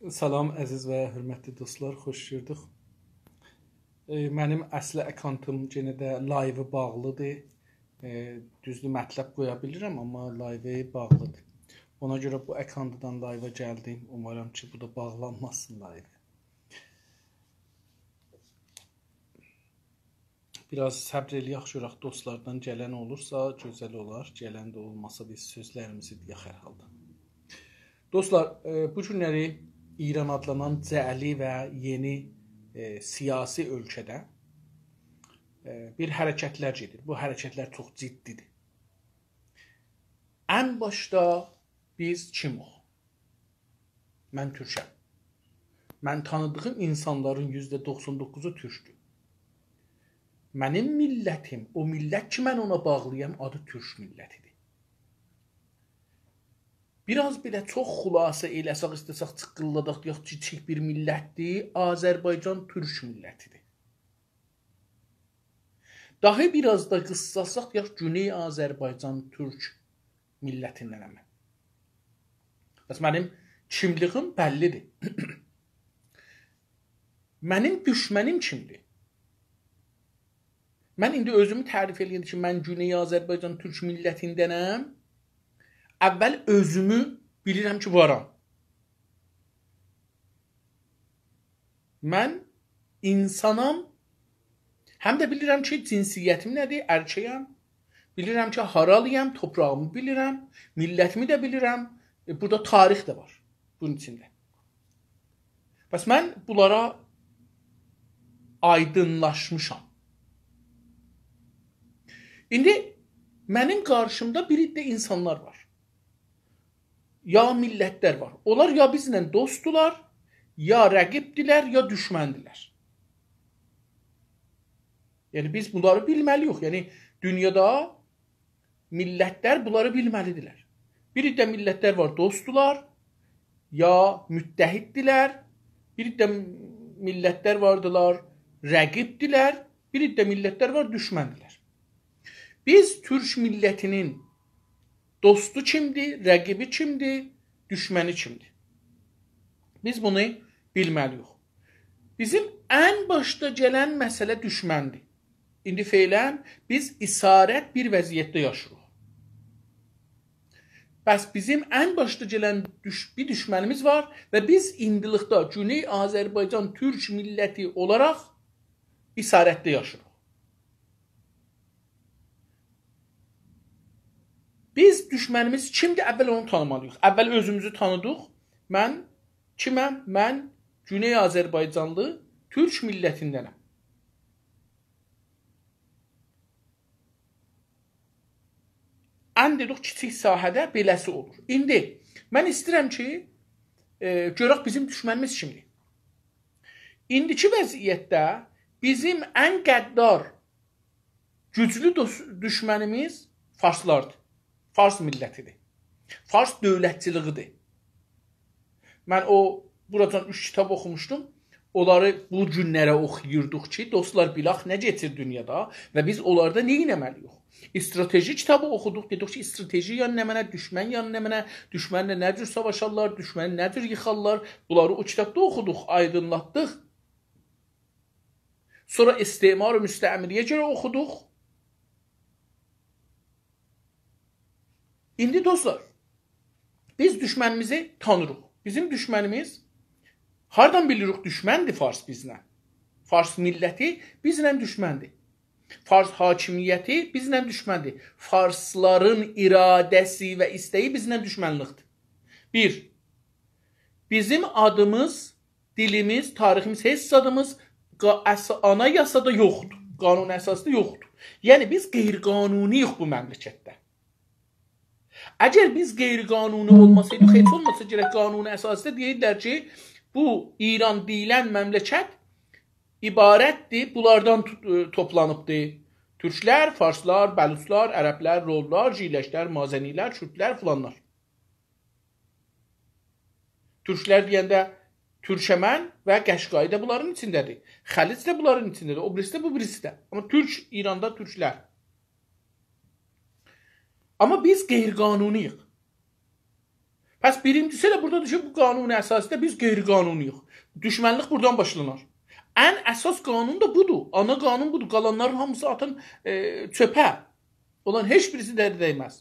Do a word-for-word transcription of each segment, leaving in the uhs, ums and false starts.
سلام، عزیز و حؤرمتلی دوستلار، خوش گؤردوک. ائ، منیم اصلی اکانتیم یئنه ده لایوی باغلیدیر. ائ، دوزدور، مطلب قویا بیلیرم، آمما لایوی باغلیدیر. اونا گؤره بو اکانتدان لایوا گلدیم. اومارام کی، بو دا باغلانماسین لایوی. بیر آز صبر ائله‌یک، گؤرک دوستلاردان گلن اولورسا گؤزل اولار. گلن ده اولماسا بیز سؤزلریمیزی دئیک هر حالدا. دوستلار، ائ، بو گونلری ایران آدلانان جعلی و یئنی، ائ، سیاسی اؤلکه‌ده، ائ، بیر حرکتلر گئدیر. بو حرکتلر چوخ جدی‌دیر. ان باشدا بیز کیموخ؟ من تورکم. من تانیدیغیم اینسانلارین یوزده دوخسان دوققوزو تورکدور. منیم میللتیم، او میللت کی، من اونا باغلی‌یام، آدی تورک میللتی‌دیر. بیر آز بئله چوخ خلاصه ائله‌سک، ایسته‌سک چیققیللاداق، دئیک، کیچیک بیر میللتدیر، آذربایجان تورک میللتی‌دیر. داها بیر آز دا قیسسالساق، دئیک، گونئی آذربایجان تورک میللتیندنم من. پس منیم کیملیگیم بللی‌دیر. منیم دوشمنیم کیمدیر؟ من ایندی اؤزومو تعریف ائله‌ینده کی، من گونئی آذربایجان تورک میللتیندنم، اول اؤزومو بیلیرم کی، وارام. من اینسانام، هم ده بیلیرم کی، جنسیتیم نه‌دیر، ارکه‌یم. بیلیرم کی، هارالی‌یام، توپراغیمی بیلیرم، میللتیمی ده بیلیرم. ائ، بورادا تاریخ ده وار بونون ایچینده. پس من بونلارا آیدینلاشمیشام. ایندی منیم قارشیمدا بیر عده اینسانلار وار. یا میللتلر وار. اونلار یا بیزله دوستدولار، یا رقیبدیلر، یا دوشمندیلر. یعنی بیز بونلاری بیلمه‌لی‌ییک. یعنی دونیادا میللتلر بونلاری بیلمه‌لیدیرلر. بیر عده میللتلر وار، دوستدولار، یا متحددیلر. بیر عده میللتلر واردیلار، رقیبدیلر. بیر عده میللتلر وار، دوشمندیلر. بیز تورک میللتی‌نین دوستو کیمدیر، رقیبی کیمدیر، دوشمنی کیمدیر؟ بیز بونو بیلمه‌لی‌ییک. بیزیم ان باشدا گلن مسئله دوشمندیر. ایندی فعلاً بیز اسارت بیر وضعیتده یاشاییریق. پس بیزیم ان باشدا گلن دوش-، بیر دوشمنیمیز وار و بیز ایندیلیکده گونئی آذربایجان تورک میللتی اولاراق اسارتده یاشاییریق. بیز دوشمنیمیز کیمدیر؟ اول اونو تانیمالی‌ییق. اول اؤزوموزو تانیدیق. من کیمم؟ من گونئی آذربایجانلی تورک میللتیندنم. ان دئدیک، کیچیک ساحه‌ده بئله‌سی اولور. ایندی من ایسته‌ییرم کی، ائ، گؤرک بیزیم دوشمنیمیز کیمدیر؟ ایندیکی وضعیتده بیزیم ان غدار، گوجلو دوس-، دوشمنیمیز فارسلاردیر. فارس میللتی‌دیر. فارس دؤولتچیلیگی‌دیر. من او، بوراجان اوچ کیتاب اوخوموشدوم. اونلاری بو گونلره اوخویوردوق کی، دوستلار، بیلاخ نه کئچیر دونیادا و بیز اونلاردا نه ائتمه‌لی‌ییک؟ استراتژی کیتابی اوخودوق، دئدیک کی، استراتژی یعنی نمنه، دوشمن یعنی نمنه، دوشمنله نه جور ساواشارلار، دوشمنی نه جور ییخارلار، بونلاری او کیتابدا اوخودوق، آیدینلاتدیق. سونرا استعمار و مستعمره‌یه گؤره اوخودوق. ایندی دوستلار، بیز دوشمنیمیزی تانیریق. بیزیم دوشمنیمیز، هاردان بیلیریک دوشمندیر فارس بیزله؟ فارس میللتی بیزله دوشمندیر. فارس حاکمیتی بیزله دوشمندیر. فارسلارین اراده‌سی و ایسته‌یی بیزله دوشمنلیکدیر. بیر، بیزیم آدیمیز، دیلیمیز، تاریخیمیز، هئچ زادیمیز قا-، اس-، آنایاسادا یوخدور. قانون اساسی‌ده یوخدور. یعنی بیز غیرقانونی‌ییک بو مملکتده. اگر بیز غیرقانونی اولماسایدیق، هئچ اولماسا گرک قانون اساسی‌ده دئییرلر کی، بو ایران دئییلن مملکت عبارتدیر، بونلاردان تو-، ائ، توپلانیبدیر. تورکلر، فارسلار، بلوچلار، عربلر، لورلار، ژیلکلر، مازنی‌لر، کوردلر، فلانلار. تورکلر دئینده تورکمن و قشقایی دا بونلارین ایچینده‌دیر. خلج ده بونلارین ایچینده‌دیر. او بیریسی ده، بو بیریسی ده. آمما تورک، ایراندا تورکلر. آمما بیز غیرقانونی‌ییک. پس بیرینجیسی ائله بورادا دئییر کی، بو قانون اساسی‌ده بیز غیرقانونی‌ییق. دوشمنلیک بورادان باشلانار. ان اساس قانون دا بودور. آنا قانون بودور. قالانلارین هامیسی آتین، ائ، چؤپه. اولارین هئچ بیریسی ده دَیمز.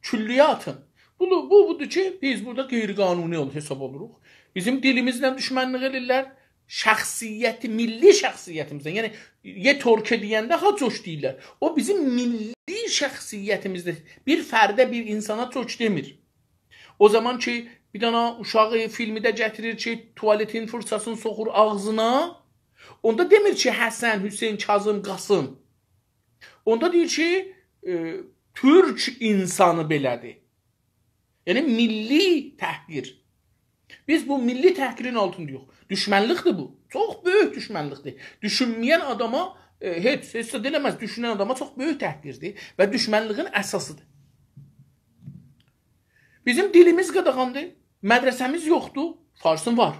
کلیه آتین. بو، بو بودور کی، بیز بورادا غیرقانونی اول-، حساب اولوروق. بیزیم دیلیمیزله دوشمنلیک ائدیرلر. شخصیتی، میللی شخصیتیمیزله، یعنی یئ تورکه دئینده ها جوک دئییرلر. او بیزیم میللی شخصیتیمیزده بیر فرده، بیر اینسانا جوک دئمیر. او زامان کی، بیر دنه اوشاغی فیلمیده گتیریر کی، توالتین فیرچاسینی سوخور آغزینا، اوندا دئمیر کی، حسن، حسین، کاظم، قاسم. اوندا دئییر کی، ائ، تورک اینسانی بئله‌دیر. یعنی میللی تحقیر. بیز بو میللی تحقیرین آلتینداییق. دوشمنلیکدیر بو. چوخ بؤیوک دوشمنلیکدیر. دوشونمه‌ین آداما، ائ، هئچ، هئچ زاد ائله‌مز. دوشونن آداما چوخ بؤیوک تحقیردیر و دوشمنلیگین اساسیدیر. بیزیم دیلیمیز قاداغاندیر. مدرسه‌میز یوخدور. فارسین وار.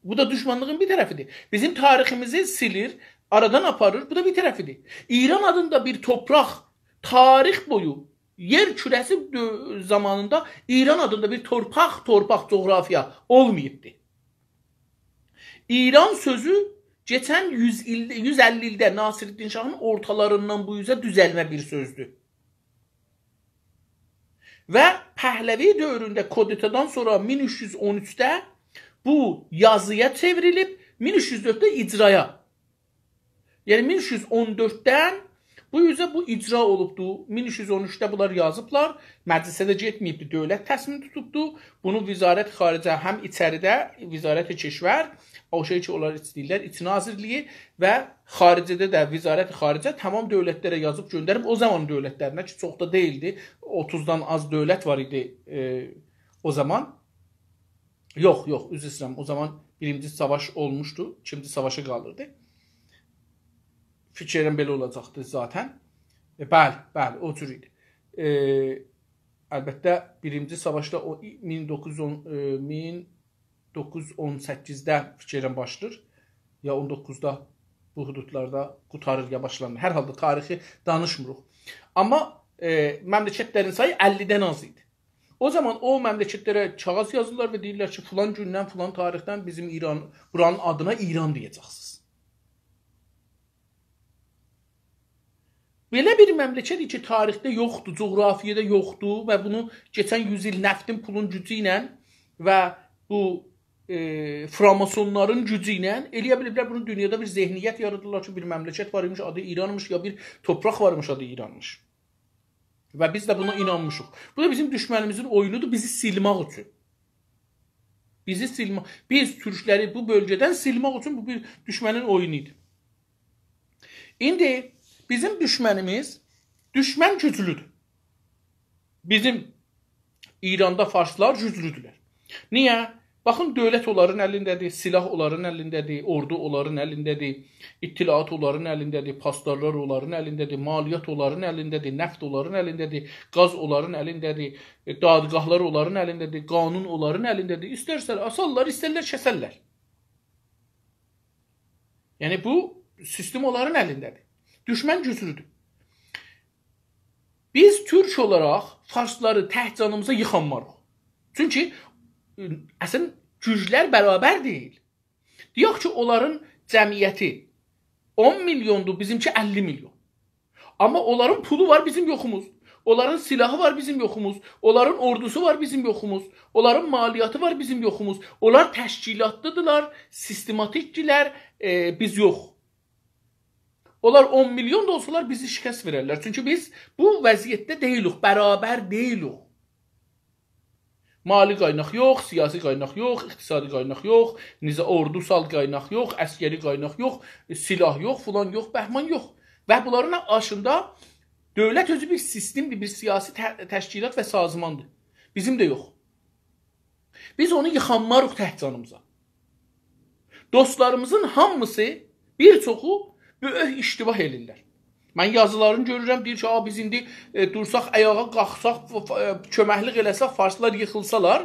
بو دا دوشمنلیگین بیر طرفیدیر. بیزیم تاریخیمیزی سیلیر، آرادان آپاریر. بو دا بیر طرفیدیر. ایران آدیندا بیر تورپاق، تاریخ بویو یئر کوره‌سی دؤ-، زامانیندا ایران آدیندا بیر تورپاق، تورپاق، جغرافیا اولماییبدی. ایران سؤزو کئچن یوز ایل، یوز اللی ایلده ناصرالدین شاهین اورتالاریندان بو اوزه دوزلمه بیر سؤزدور. و پهلوی دؤورونده، کودتادان سونرا مین اوچ یوز اون اوچده بو یازییا چئوریلیب، مین اوچ یوز دؤردده اجرایا. یعنی مین اوچ یوز اون دؤرددن بو اوزه بو اجرا اولوبدو. مین اوچ یوز اون اوچده بونلار یازیبلار. مجلسه ده گئتمه‌ییبدی، دؤولت تصمیم توتوبدو. بونو وزارت خارجه، هم ایچریده، وزارت کشور، او شئی کی، اونلار ایسته‌ییرلر، ایچ ناظرلیگی و خارجه‌ده ده وزارت خارجه تمام دؤولتلره یازیب گؤندریب، او زامان دؤولتلرینه کی، چوخ دا دئییلدی. اوتوزدان آز دؤولت وار ایدی، ائ، او زامان. یوخ، یوخ، عذر ایسته‌ییرم. او زامان بیرینجی ساواش اولموشدو، ایکینجی ساواشا قالیردی. فیکر ائلیرم بئله اولاجاقدی ذاتاً. ائ، بلی، بلی، او جور ایدی. ائ، البته، بیرینجی ساواشدا او مین دوققوز یوز اون، ائ، مین دوققوز یوز اون سککیزده فیکر ائلیرم باشلاییر. یا اون دوققوزدا بو حدودلاردا قوتاریر، یا باشلانیر. هر حالدا تاریخی دانیشمیریق. آمما، ائ، مملکتلرین سایی اللی‌دن آز ایدی. او زامان او مملکتلره کاغیذ یازیرلار و دئییرلر کی، فلان گوندن، فلان تاریخدن بیزیم ایران، بورانین آدینا ایران دئیه‌جکسینیز. بئله بیر مملکت کی، تاریخده یوخدور، جغرافیادا یوخدور و بونو کئچن یوز ایل نفتین، پولون گوجو ایله و بو، ائ، فراماسونلارین گوجو ایله ائلیه بیلیبلر بونو دونیادا بیر ذهنیت یارادیرلار کی، بیر مملکت وار ایمیش، آدی ایرانمیش، یا بیر تورپاق وار ایمیش، آدی ایرانمیش. و بیز ده بونا اینانمیشیق. بو دا بیزیم دوشمنیمیزین اویونودور، بیزی سیلمک اوچون. بیزی سیلمک، بیز تورکلری بو بؤلگه‌دن سیلمک اوچون بو بیر دوشمنین اویونو ایدی. ایندی بیزیم دوشمنیمیز، دوشمن گوجلودور. بیزیم ایراندا فارسلار گوجلودولر. نییه؟ باخین، دؤولت اونلارین الینده‌دیر، سلاح اونلارین الینده‌دیر، اوردو اونلارین الینده‌دیر، اطلاعات اونلارین الینده‌دیر، پاسدارلار اونلارین الینده‌دیر، مالیات اونلارین الینده‌دیر، نفت اونلارین الینده‌دیر، گاز اونلارین الینده‌دیر، ائ، دادگاهلار اونلارین الینده‌دیر، قانون اونلارین الینده‌دیر. ایسترسه‌لر آسارلار، ایسترلر کسرلر. یعنی، بو سیستم اونلارین الینده‌دیر. دوشمن گوجلودور. بیز تورک اولاراق فارسلاری تک جانیمیزا ییخانماریق. چونکی، ائ، اصلاً گوجلر برابر دئییل. دئیک کی، اونلارین جمعیتی اون میلیوندور، بیزیمکی اللی میلیون. آمما اونلارین پولو وار، بیزیم یوخوموز. اونلارین سلاحی وار، بیزیم یوخوموز. اونلارین اوردوسو وار، بیزیم یوخوموز. اونلارین مالیاتی وار، بیزیم یوخوموز. اونلار تشکیلاتلی‌دیرلار، سیستماتیکدیرلر، ائ، بیز یوخ. اونلار اون میلیون دا اولسالار، بیزی شکست وئررلر. چونکی بیز بو وضعیتده دئییلیک، برابر دئییلیک. مالی قایناق یوخ، سیاسی قایناق یوخ، اقتصادی قایناق یوخ، نظا-، اوردوسال قایناق یوخ، عسکری قایناق یوخ، سلاح یوخ، فلان یوخ، بهمان یوخ. و بونلارین آشیندا دؤولت اؤزو بیر سیستمدیر، بیر سیاسی ته-، تشکیلات و سازماندیر. بیزیم ده یوخ. بیز اونو ییخانماریق تک جانیمیزا. دوستلاریمیزین هامیسی، بیر چوخو بؤیوک اشتباه ائله‌ییرلر. من یازیلارینی گؤرورم، دئییر کی، «آ، بیز ایندی، ائ، دورساق، آیاغا قالخساق، ف-، ف-، ائ، کؤمکلیک ائله‌سک، فارسلار ییخیلسالار،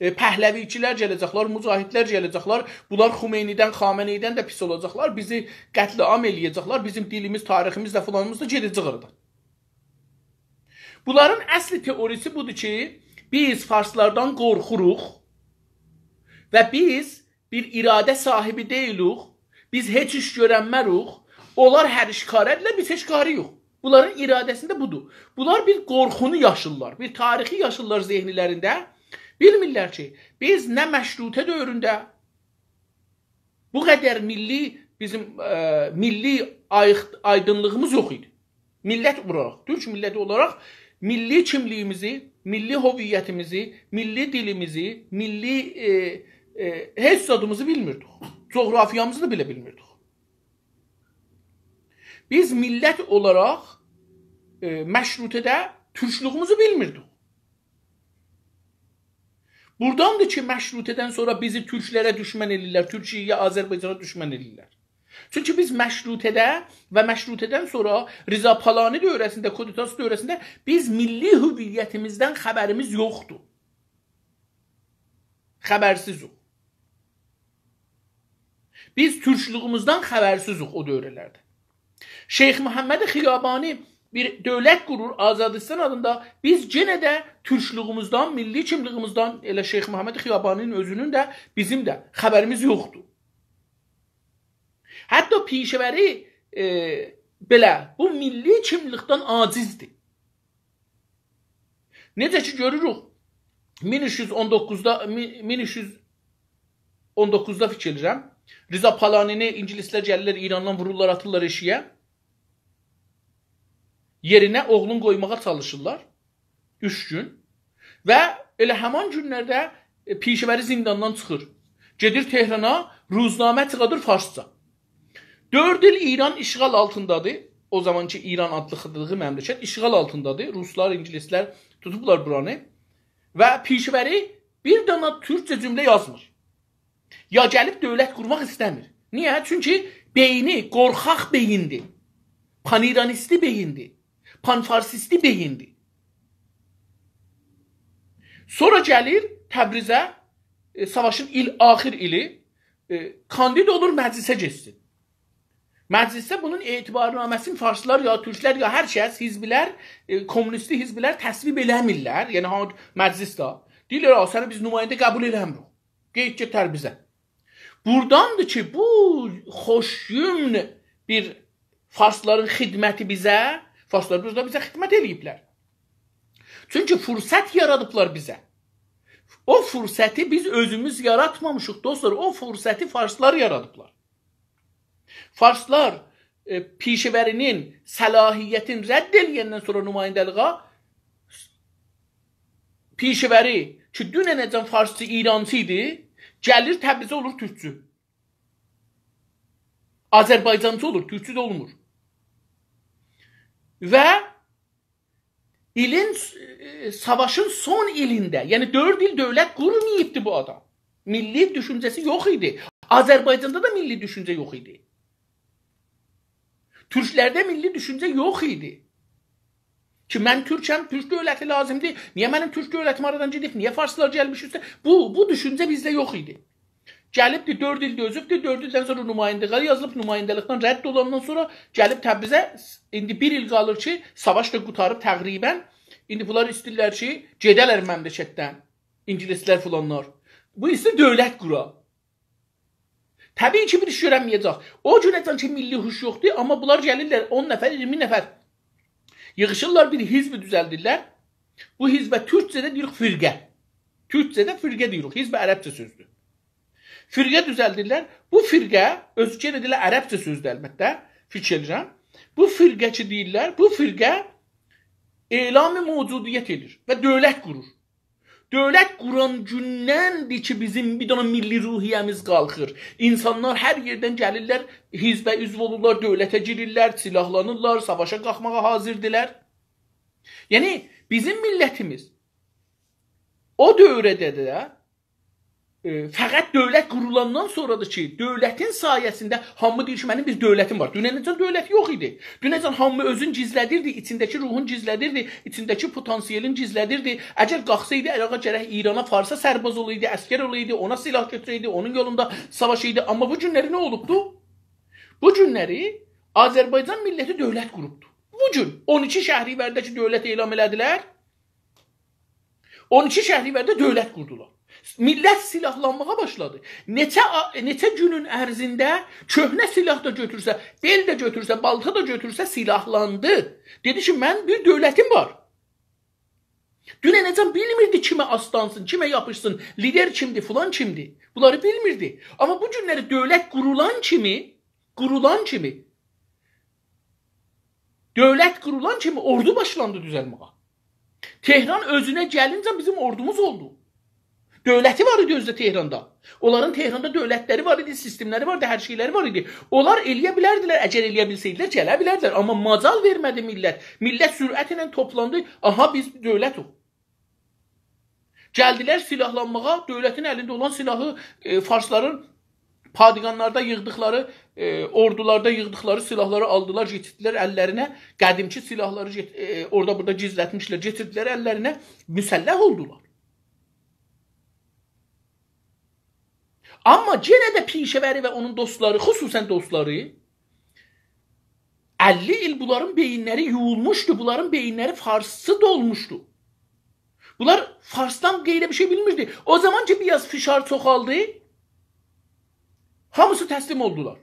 ائ، پهلوی‌چیلر گله‌جکلر، مجاهدلر گله‌جکلر، بونلار خمینی‌دن، خامنه‌ای‌دن ده پیس اولاجاقلار، بیزی قتل‌عام ائله‌یه‌جکلر، بیزیم دیلیمیز، تاریخیمیز ده، فلانیمیز دا گئده‌جک آرادان.» بونلارین اصلی تئوریسی بودور کی، بیز فارسلاردان قورخوروق و بیز بیر اراده صاحیبی دئییلیک، بیز هئچ ایش گؤرنمه‌ریک، اونلار هر ایشی کاره‌دیرلر، بیز هئچ کارییوخ. بونلارین اراده‌سینده بودور. بونلار بیر قورخونو یاشیرلار، بیر تاریخی یاشیرلار ذهنلرینده. بیلمیرلر کی، بیز نه مشروطه دؤورونده بو قدر میللی، بیزیم، ائ، میللی آییق-، آیدینلیغیمیز یوخ ایدی. میللت اولاراق، تورک میللتی اولاراق میللی کیملیگیمیزی، میللی هویتیمیزی، میللی دیلیمیزی، میللی، ائ، ائ، هئچ زادیمیزی بیلمیردیک. جغرافیامیزی دا بیله بیلمیردیک. بیز میللت اولاراق، ائ، مشروطه‌ده تورکلوگوموزو بیلمیردیک. بوراداندیر کی، مشروطه‌دن سونرا بیزی تورکلره دوشمن ائله‌ییرلر، تورکیه‌یه، آذربایجانا دوشمن ائله‌ییرلر. چونکی بیز مشروطه‌ده و مشروطه‌دن سونرا رضا پالانی دؤوره‌سینده، کودتاسی دؤوره‌سینده بیز میللی هویتیمیزدن خبریمیز یوخدور. خبرسیزیک. بیز تورکلوگوموزدن خبرسیزیک او دؤورلرده. شیخ محمد خیابانی بیر دؤولت قورور آزادیستان آدیندا. بیز یئنه ده تورکلوگوموزدان، میللی کیملیگیمیزدن، ائله شیخ محمد خیابانی‌نین اؤزونون ده، بیزیم ده خبریمیز یوخدور. حتی پیشه‌وری، ائ، بئله بو میللی کیملیکدن عاجزدیر. نئجه کی گؤروروک، مین اوچ یوز اون دوققوزدا، می-، مین اوچ یوز اون دوققوزدا فیکیر ائدیرم، رضا پالانی‌نی اینگیلیسلر گلیرلر، ایراندان وورورلار، آتیرلار ائشیگه. یئرینه اوغلون قویماغا چالیشیرلار. اوچ گون. و ائله همان گونلرده، ائ، پیشه‌وری زینداندان چیخیر. گئدیر تهرانا، روزنامه چیخادیر فارسجا. دؤرد ایل ایران اشغال آلتیندادیر. او زامان کی، ایران آدلی خیتیلیغی مملکت اشغال آلتیندادیر. روسلار، اینگیلیسلر توتوبلار بورانی. و پیشه‌وری بیر دانا تورکجه جمله یازمیر. یا گلیب دؤولت قورماق ایسته‌میر. نییه؟ چونکی بئینی قورخاق بئییندیر. پان‌ایرانیستی بئییندیر. پان‌فارسیستی بئییندیر. سونرا گلیر تبریزه، ائ، ساواشین ایل، آخیر ایلی، ائ، کاندید اولور مجلسه گئتسین. مجلسده بونون اعتبارنامه‌سینی فارسلار یا تورکلر یا هر کس، حزبلر، ائ، کمونیستی حزبلر تصویب ائله‌میرلر. یعنی، ها، مجلسده. دئییرلر: «آ، سنی بیز نماینده قبول ائله‌میریک. گئت، گئت تبریزه.» بوراداندیر کی، بو خوش‌یمن بیر فارسلارین خدمتی بیزه، فارسلار بورادا بیزه خدمت ائله‌ییبلر. چونکی فرصت یارادیبلار بیزه. او فرصتی بیز اؤزوموز یاراتمامیشیق، دوستلار. او فرصتی فارسلار یارادیبلار. فارسلار، ائ، پیشه‌وری‌نین صلاحیتین رد ائله‌یندن سونرا نماینده‌لیغا، پیشه‌وری کی، دوننه‌جن فارسچی، ایرانچی ایدی، گلیر تبریزه اولور تورکچو. آذربایجانچی اولور، تورکچو ده اولمور. و ایلین، ائ، ساواشین سون ایلینده، یعنی دؤرد ایل دؤولت قورماییبدی بو آدام. میللی دوشونجه‌سی یوخ ایدی. آذربایجاندا دا میللی دوشونجه یوخ ایدی. تورکلرده میللی دوشونجه یوخ ایدی. کی، من تورکم، تورک دؤولتی لازیمدیر. نییه منیم تورک دؤولتیم آرادان گئدیب؟ نییه فارسلار گلمیش اوسته؟ بو، بو دوشونجه بیزده یوخ ایدی. گلیبدی، دؤرد ایل دؤزوبدو، دؤرد ایلدن سونرا نماینده‌لیگه یازیلیب، نماینده‌لیکدن رد اولاندان سونرا گلیب تبریزه، ایندی بیر ایل قالیر کی، ساواش دا قوتاریب تقریباً. ایندی بونلار ایسته‌ییرلر کی، گئده‌لر مملکتدن، اینگیلیسلر فلانلار. بو ایسته‌ییر دؤولت قورا. طبیعی کی، بیر ایش گؤرنمه‌یه‌جک. او گونه‌جن کی، میللی هوش یوخدور، آمما بونلار گلیرلر، اون نفر، اییرمی نفر ییغیشیرلار، بیر حزب دوزلدیرلر. بو حزبه تورکجه‌ده دئییریک فرقه. تورکجه‌ده فرقه دئییریک، حزب عربجه سؤزدور. فرقه دوزلدیرلر. بو فرقه، اؤزو یئنه ده ائله عربجه سؤزدور البته، فیکیر ائدیرم. بو فرقه کی دئییرلر، بو فرقه اعلام موجودیت ائدیر و دؤولت قورور. دؤولت قوران گوندندیر کی، بیزیم بیر دنه میللی روحیه‌میز قالخیر. اینسانلار هر یئردن گلیرلر، حزبه عضو اولورلار، دؤولته گیریرلر، سلاحلانیرلار، ساواشا قالخماغا حاضردیرلر. یعنی، بیزیم میللتیمیز او دؤورده ده، ائ، فقط دؤولت قورولاندان سونرادیر کی، دؤولتین سایه‌سینده هامی دئییر کی، منیم بیر دؤولتیم وار. دوننه‌جن دؤولت یوخ ایدی. دوننه‌جن هامی اؤزون گیزله‌دیردی، ایچینده‌کی روحون گیزله‌دیردی، ایچینده‌کی پتانسیلین گیزله‌دیردی. اگر قالخسایدی عراقا، گرک ایرانا، فارسا سرباز اولایدی، عسگر اولایدی، اونا سلاح گؤتوره‌یدی، اونون یولوندا ساواشایدی. آمما بو گونلری نه اولوبدو؟ بو گونلری آذربایجان میللتی دؤولت قوروبدو. بو بو گون اون ایکی شهریورده کی دؤولت اعلان ائله‌دیلر، اون ایکی شهریورده دؤولت قوردولار. میللت سیلاحلانماغا باشلادی. نئچه آ-، نئچه گونون عرضینده کؤهنه سیلاح دا گؤتورسه، بئل ده گؤتورسه، بالتا دا گؤتورسه سیلاحلاندی. دئدی کی، «من بیر دؤولتیم وار.» دوننه‌جن بیلمیردی کیمه آسلانسین، کیمه یاپیشسین، لیدر کیمدیر، فلان کیمدیر. بونلاری بیلمیردی. آمما بو گونلری دؤولت قورولان کیمی، قورولان کیمی، دؤولت قورولان کیمی اوردو باشلاندی دوزلمه‌یه. تهران اؤزونه گلینجه بیزیم اوردوموز اولدو. دؤولتی وار ایدی اؤزو ده تهراندا. اونلارین تهراندا دؤولتلری وار ایدی، سیستملری وار ایدی، هر شئیلری وار ایدی. اونلار ائله‌یه بیلردیلر، اگر ائله‌یه بیلسه‌یدیلر، گله بیلردیلر. آمما مجال وئرمه‌دی میللت. میللت سرعتله توپلاندی. آها، بیز دؤولتوخ. گلدیلر سیلاحلانماغا، دؤولتین الینده اولان سیلاحی، ائ، فارسلارین پادگانلاردا ییغدیقلاری، ائ، اوردولاردا ییغدیقلاری سیلاحلاری آلدیلار، یئتیردیلر اللرینه. قدیمکی سیلاحلاری گئت-، ائ، اورادا بورادا گیزلتمیشلر، گئتیردیلر اللرینه، مسلح اولدولار. آمما یئنه ده پیشه‌وری و اونون دوستلاری، خصوصاً دوستلاری، اللی ایل بونلارین بئیینلری یویولموشدو، بونلارین بئیینلری فارسچی دولموشدو. بونلار فارسدان غیره بیر شئی بیلمیردی. او زامان کی بیر آز فشار چوخالدی، هامیسی تسلیم اولدولار.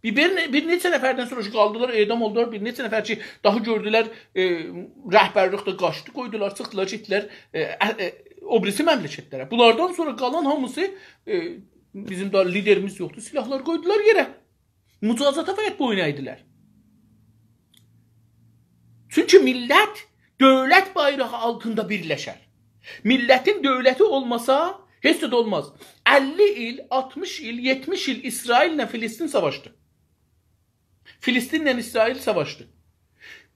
بیر، بیر، بیر نئچه نفردن سونرا کی قالدیلار، اعدام اولدولار، بیر نئچه نفر کی داها گؤردولر، ائ، رهبرلیک ده قاچدی، قویدولار، چیخدیلار، گئتدیلر، ائ، ائ، ائ، او بیریسی مملکتلره. بونلاردان سونرا قالان هامیسی، ائ، بیزیم ده لیدریمیز یوخدور، سیلاحلاری قویدولار یئره. مجازاتا فقط بویون اَیدیلر. چونکی میللت دؤولت بایراغی آلتیندا بیرلشر. میللتین دؤولتی اولماسا، هئچ ده اولماز. اللی ایل، آلتمیش ایل، یئتمیش ایل اسرائیل‌له فلسطین ساواشدی. فلسطین‌له اسرائیل ساواشدی.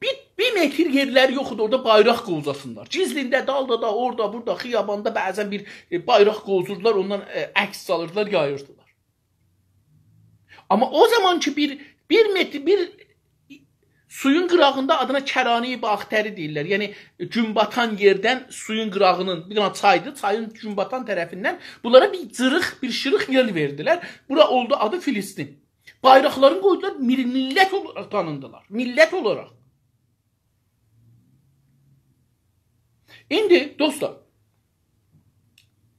بیر، بیر متر یئرلری یوخ ایدی، اورادا بایراق قووزاسینلار. گیزلینده، دالدا دا، اورادا، بورادا، خیاباندا بعضاً بیر، ائ، بایراق قووزوردولار، اوندان، ائ، عکس سالیردیلار، یاییردیلار. آمما او زامان کی بیر، بیر متر، بیر سویون قیراغیندا، آدینا کرانه‌ی باختری دئییرلر. یعنی گون باتان یئردن سویون قیراغینین، بیر دنه چایدیر، چایین گون باتان طرفیندن بونلارا بیر جیریق، بیر شیریق یئر وئردیلر. بورا اولدو آدی فلسطین. بایراقلارینی قویدولار، میل-، میللت اولاراق تانیندیلار. میللت اولاراق. ایندی، دوستلار،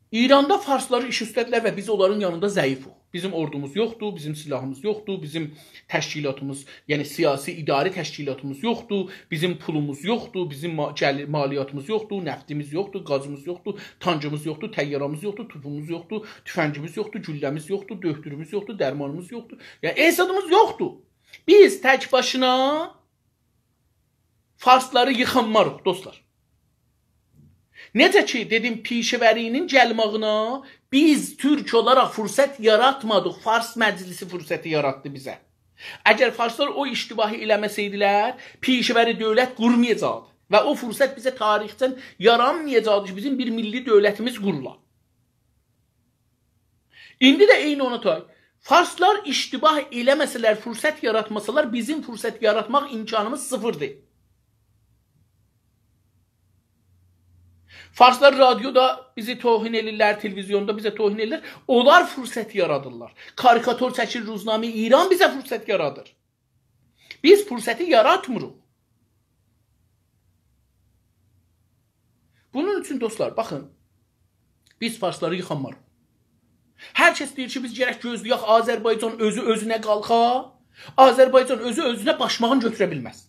ایراندا فارسلاری ایش اوسته‌دیلر و بیز اونلارین یانیندا ضعیفوق. بیزیم اوردوموز یوخدور، بیزیم سلاحیمیز یوخدور، بیزیم تشکیلاتیمیز، یعنی سیاسی اداره تشکیلاتیمیز یوخدور، بیزیم پولوموز یوخدور، بیزیم ما-، گلی-، مالیاتیمیز یوخدور، نفتیمیز یوخدور، گازیمیز یوخدور، تانکیمیز یوخدور، طیارامیز یوخدور، توپوموز یوخدور، تفنگیمیز یوخدور، گولله‌میز یوخدور، دؤهدوروموز یوخدور، درمانیمیز یوخدور. یعنی اقتصادیمیز یوخدور. بیز تک باشینا فارسلاری ییخانماریق، دوستلار. نئجه کی دئدیم، پیشه‌وری‌نین گلماغینا بیز تورک اولاراق فرصت یاراتمادیق، فارس مجلسی فرصتی یاراتدی بیزه. اگر فارسلار او اشتباهی ائله‌مه‌سه‌یدیلر، پیشه‌وری دؤولت قورمایاجاقدی. و او فرصت بیزه تاریخدن یارانمایاجاقدی کی بیزیم بیر میللی دؤولتیمیز قورولا. ایندی ده عینی اونا تای. فارسلار اشتباه ائله‌مه‌سه‌لر، فرصت یاراتماسالار، بیزیم فرصت یاراتماق امکانیمیز صفردیر. فارسلار رادیودا بیزی توهین ائله‌ییرلر، تلویزیوندا بیزه توهین ائله‌ییرلر. اونلار فرصت یارادیرلار. کاریکاتور چکیر روزنامه ایران، بیزه فرصت یارادیر. بیز فرصتی یاراتمیریق. بونون اوچون، دوستلار، باخین، بیز فارسلاری ییخانماریق. هر کس دئییر کی بیز گرک گؤزله‌یک آذربایجان اؤزو اؤزونه قالخا، آذربایجان اؤزو اؤزونه باشماغینی گؤتوره بیلمز.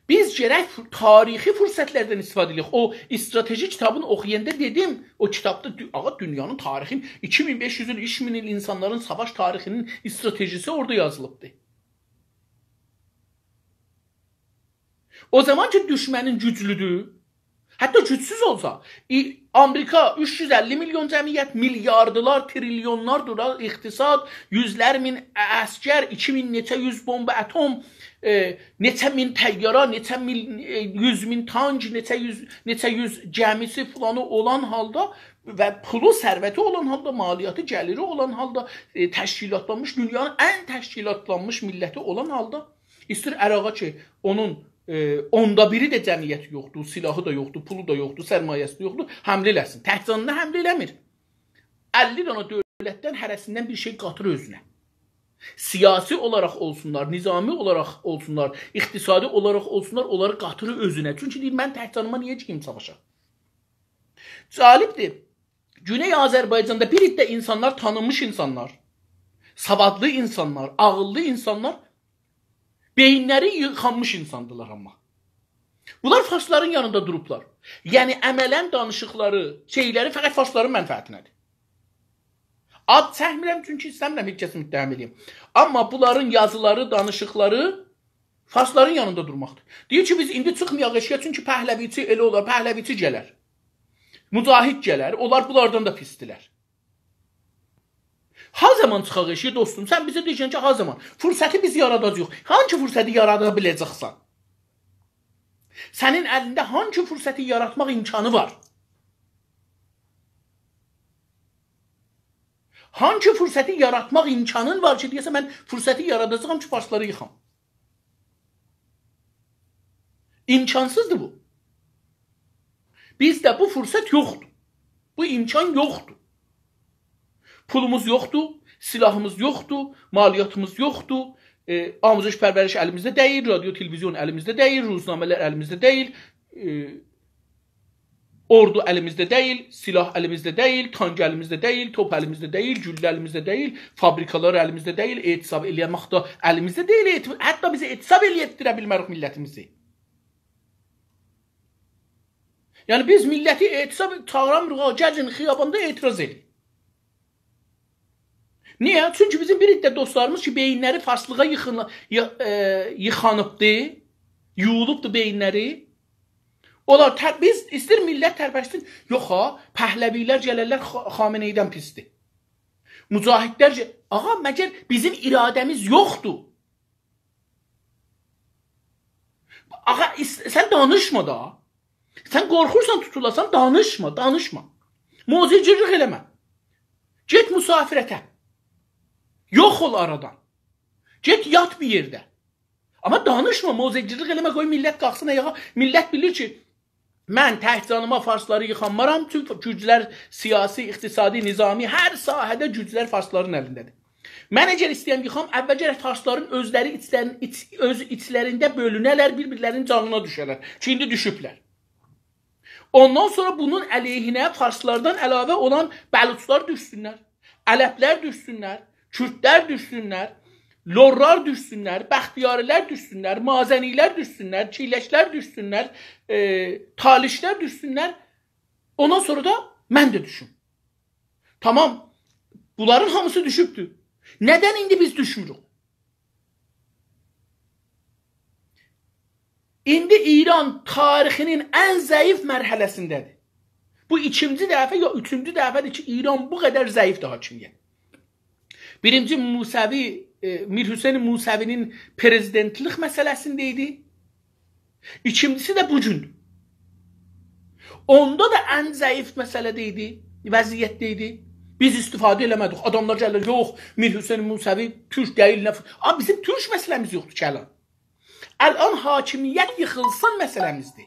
بیز گرک تاریخی فرصتلردن استفاده ائدک. او استراتژی کیتابینی اوخویاندا دئدیم، او کیتابدا دو-، آغا، دونیانین تاریخین ایکی مین بئش یوز ایل، اوچ مین ایل اینسانلارین ساواش تاریخی‌نین استراتژی‌سی اورادا یازیلیبدی. او زامان کی دوشمنین گوجلودور، حتی گوجسوز اولسا، ای-، آمریکا اوچ یوز اللی میلیون جمعیت، میلیاردلار، تریلیونلار دولار اقتصاد، یوزلر مین عسگر، ایکی مین نئچه یوز بمب اتم، ائ، نئچه مین طیاره، نئچه مین، ائ، یوز مین تانک، نئچه یوز، نئچه یوز گمی‌سی فلانی اولان حالدا و پولو، ثروتی اولان حالدا، مالیاتی، گلیری اولان حالدا، ائ، تشکیلاتلانمیش، دونیانین ان تشکیلاتلانمیش میللتی اولان حالدا ایسته‌ییر عراقا کی اونون، ائ، اوندا بیری ده جمعیتی یوخدور، سلاحی دا یوخدور، پولو دا یوخدور، سرمایه‌سی ده یوخدور، حمله ائله‌سین. تک جانینا حمله ائله‌میر. اللی دنه دؤولتدن هره‌سیندن بیر شئی قاتیر اؤزونه. سیاسی اولاراق اولسونلار، نظامی اولاراق اولسونلار، اقتصادی اولاراق اولسونلار، اونلاری قاتیریر اؤزونه. چونکی دئییر: «من تک جانیما نییه گئدیم ساواشا؟» جالبدیر. گونئی آذربایجاندا بیر عده اینسانلار، تانینمیش اینسانلار، سوادلی اینسانلار، عاغیللی اینسانلار، بئیینلری ییخانمیش اینساندیلار آمما. بونلار فارسلارین یانیندا دوروبلار. یعنی عملاً دانیشیقلاری، شئیلری فقط فارسلارین منفعتینه‌دیر. آد چکمیرم، چونکی ایسته‌میرم هئچ کسی متهم ائله‌ییم. آمما بونلارین یازیلاری، دانیشیقلاری فارسلارین یانیندا دورماقدیر. دئییر کی، بیز ایندی چیخمایاق ائشییه، چونکی پهلوی‌چی ائله اولار، پهلوی‌چی گلر. مجاهد گلر، اونلار بونلاردان دا پیسدیلر. ها زامان چیخاق ائشییه، دوستوم؟ سن بیزه دئییرسن کی، ها زامان؟ فرصتی بیز یاراداجاغیق. هانسی فرصتی یارادا بیله‌جکسن؟ سنین الینده هانسی فرصتی یاراتماق امکانی وار؟ هانسی فرصتی یاراتماق امکانین وار کی، دئیه‌سن: «من فرصتی یاراداجاغام کی، فارسلاری ییخام»؟ امکانسیزدیر بو. بیزده بو فرصت یوخدور. بو امکان یوخدور. پولوموز یوخدور، سلاحیمیز یوخدور، مالیاتیمیز یوخدور، ائ، آموزش پرورش الیمیزده دئییل، رادیو، تلویزیون الیمیزده دئییل، روزنامه‌لر الیمیزده دئییل، ائ، اوردو الیمیزده دئییل، سلاح الیمیزده دئییل، تانک الیمیزده دئییل، توپ الیمیزده دئییل، گولله الیمیزده دئییل، فابریکالار الیمیزده دئییل، اعتصاب ائله‌مک ده الیمیزده دئییل، اعت-، حتی بیز اعتصاب ائله‌یه بیلمه‌ریک میللتیمیزی. یعنی بیز میللتی اعتصاب چاغیرامیریق، «آ، گلین خیاباندا اعتراض ائدین.» نییه؟ چونکی بیزیم بیر عده دوستلاریمیز کی، بئیینلری فارسلیغا ییخین-، یی-، ائ، ییخانیبدی، یویولوبدو بئیینلری. اونلار تر-، بیز ایستیر میللت ترپشسین. یوخ ها، پهلوی‌لر گلرلر خا-، خامنه‌ای‌دن پیسدیر. مجاهدلر گه-، آغا، مگر بیزیم اراده‌میز یوخدور؟ آغا، ایس-، سن دانیشما دا. سن قورخورسان توتولاسان، دانیشما، دانیشما. موضع‌گیرلیک ائله‌مه. گئت مسافرته. یوخ اول آرادان. گئت یات بیر یئرده. آمما دانیشما، موضع‌گیرلیک ائله‌مه، قوی میللت قالخسین آیاغا. میللت بیلیر کی، من تک جانیما فارسلاری ییخانمارام، توم گوجلر سیاسی، اقتصادی، نظامی، هر ساحه‌ده گوجلر فارسلارین الینده‌دیر. من اگر ایسته‌یم ییخام، اول گرک فارسلارین اؤزلری ایچلرین-، ایچ-، اؤز ایچلرینده بؤلونه‌لر، بیر-بیرلرینین جانینا دوشه‌لر کی، ایندی دوشوبلر. اوندان سونرا بونون علیهینه فارسلاردان علاوه اولان بلوچلار دوشسونلر، عربلر دوشسونلر، کوردلر دوشسونلر، لورلار دوشسونلر، بختیاری‌لر دوشسونلر، مازنی‌لر دوشسونلر، کیلکلر دوشسونلر، ائ، تالیشلر دوشسونلر. اوندان سونرا دا من ده دوشوم. تامام. بونلارین هامیسی دوشوبدور. ندن ایندی بیز دوشموروک؟ ایندی ایران تاریخینین ان ضعیف مرحله‌سینده‌دیر. بو ایکینجی دفعه یا اوچونجو دفعه‌دیر کی، ایران بو قدر ضعیفدیر حاکمیت. بیرینجی موسوی، ائ، میرحسین موسوی‌نین پرزیدنتلیک مسئله‌سینده ایدی. ایکینجیسی ده بو گون. اوندا دا ان ضعیف مسئله‌ده ایدی، وضعیتده ایدی. بیز استفاده ائله‌مه‌دیک. آداملار گلیر: «یوخ، میرحسین موسوی تورک دئییل، نه ف-»، آ، بیزیم تورک مسئله‌میز یوخدور کی الان. الان حاکمیت ییخیلسین مسئله‌میزدیر.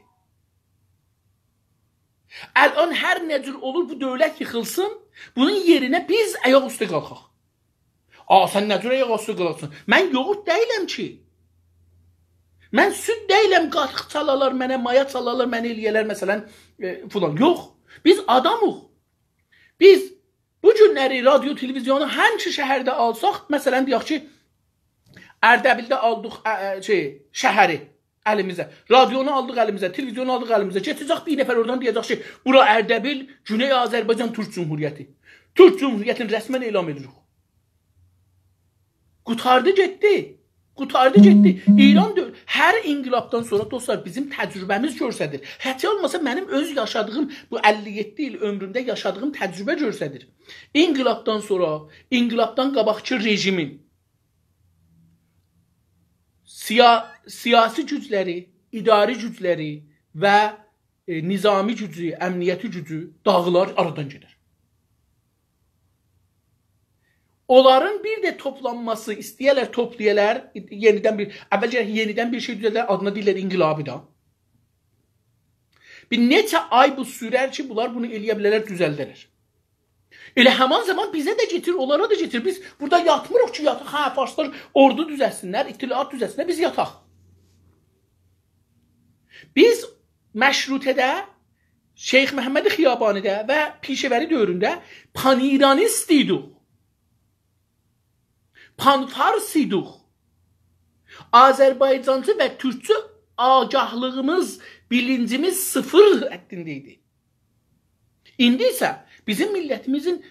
الان هر نه جور اولور بو دؤولت ییخیلسین، بونون یئرینه بیز آیاق اوسته قالخاق. آ، سن نه جور آیاق اوسته قالاجاقسان؟ من یوغورت دئییلم کی. من سود دئییلم، قاتیق چالالار منه، مایا چالالار منه، ائله‌یه‌لر، مثلا، ائ، فلان. یوخ. بیز آدامیق. بیز بو گونلری رادیو، تلویزیونو هانسی شهرده آلساق، مثلا، دئیک کی، اردبیلده آلدیق، ا، ا، شئی، شهری الیمیزه. رادیونو آلدیق الیمیزه، تلویزیونو آلدیق الیمیزه. کئچه‌جک بیر نفر اورادان دئیه‌جک کی، بورا اردبیل، گونئی آذربایجان تورک جمهوریتی. تورک جمهوریتینی رسما اعلان ائدیریک. قوتاردی گئتدی. قوتاردی گئتدی. ایران دؤ-، هر انقلابدان سونرا، دوستلار، بیزیم تجربه‌میز گؤستریر. هئچ اولماسا منیم اؤز یاشادیغیم، بو اللی یئددی ایل عؤمرومده یاشادیغیم تجربه گؤستریر. انقلابدان سونرا، انقلابدان قاباقکی رژیمین سیا-، سیاسی گوجلری، اداری گوجلری و، ائ، نظامی گوجو، امنیتی گوجو داغیلار، آرادان گئدر. اونلارین بیر ده توپلانماسی، ایسته‌یه‌لر، توپلایالار، یئنیدن بیر، اول گرک یئنیدن بیر شئی دوزلدر، آدینا دئییرلر انقلابی ده. بیر نئچه آی بو سورر کی، بونلار بونو ائله‌یه بیلرلر، دوزلدرلر. ائله همان زامان بیزه ده کئچیر، اونلارا دا کئچیر. بیز بورادا یاتمیریق کی، یاتاق، هه، فارسلار اوردو دوزلتسینلر، اطلاعات دوزلتسینلر، بیز یاتاق. بیز مشروطه‌ده، شیخ محمد خیابانی‌ده و پیشه‌وری دؤورونده پان‌ایرانیست ایدیک. پان‌فارس ایدیک. آذربایجانچی و تورکچو آگاهلیغیمیز، بیلینجیمیز صفر حدینده ایدی. ایندی ایسه بیزیم میللتیمیزین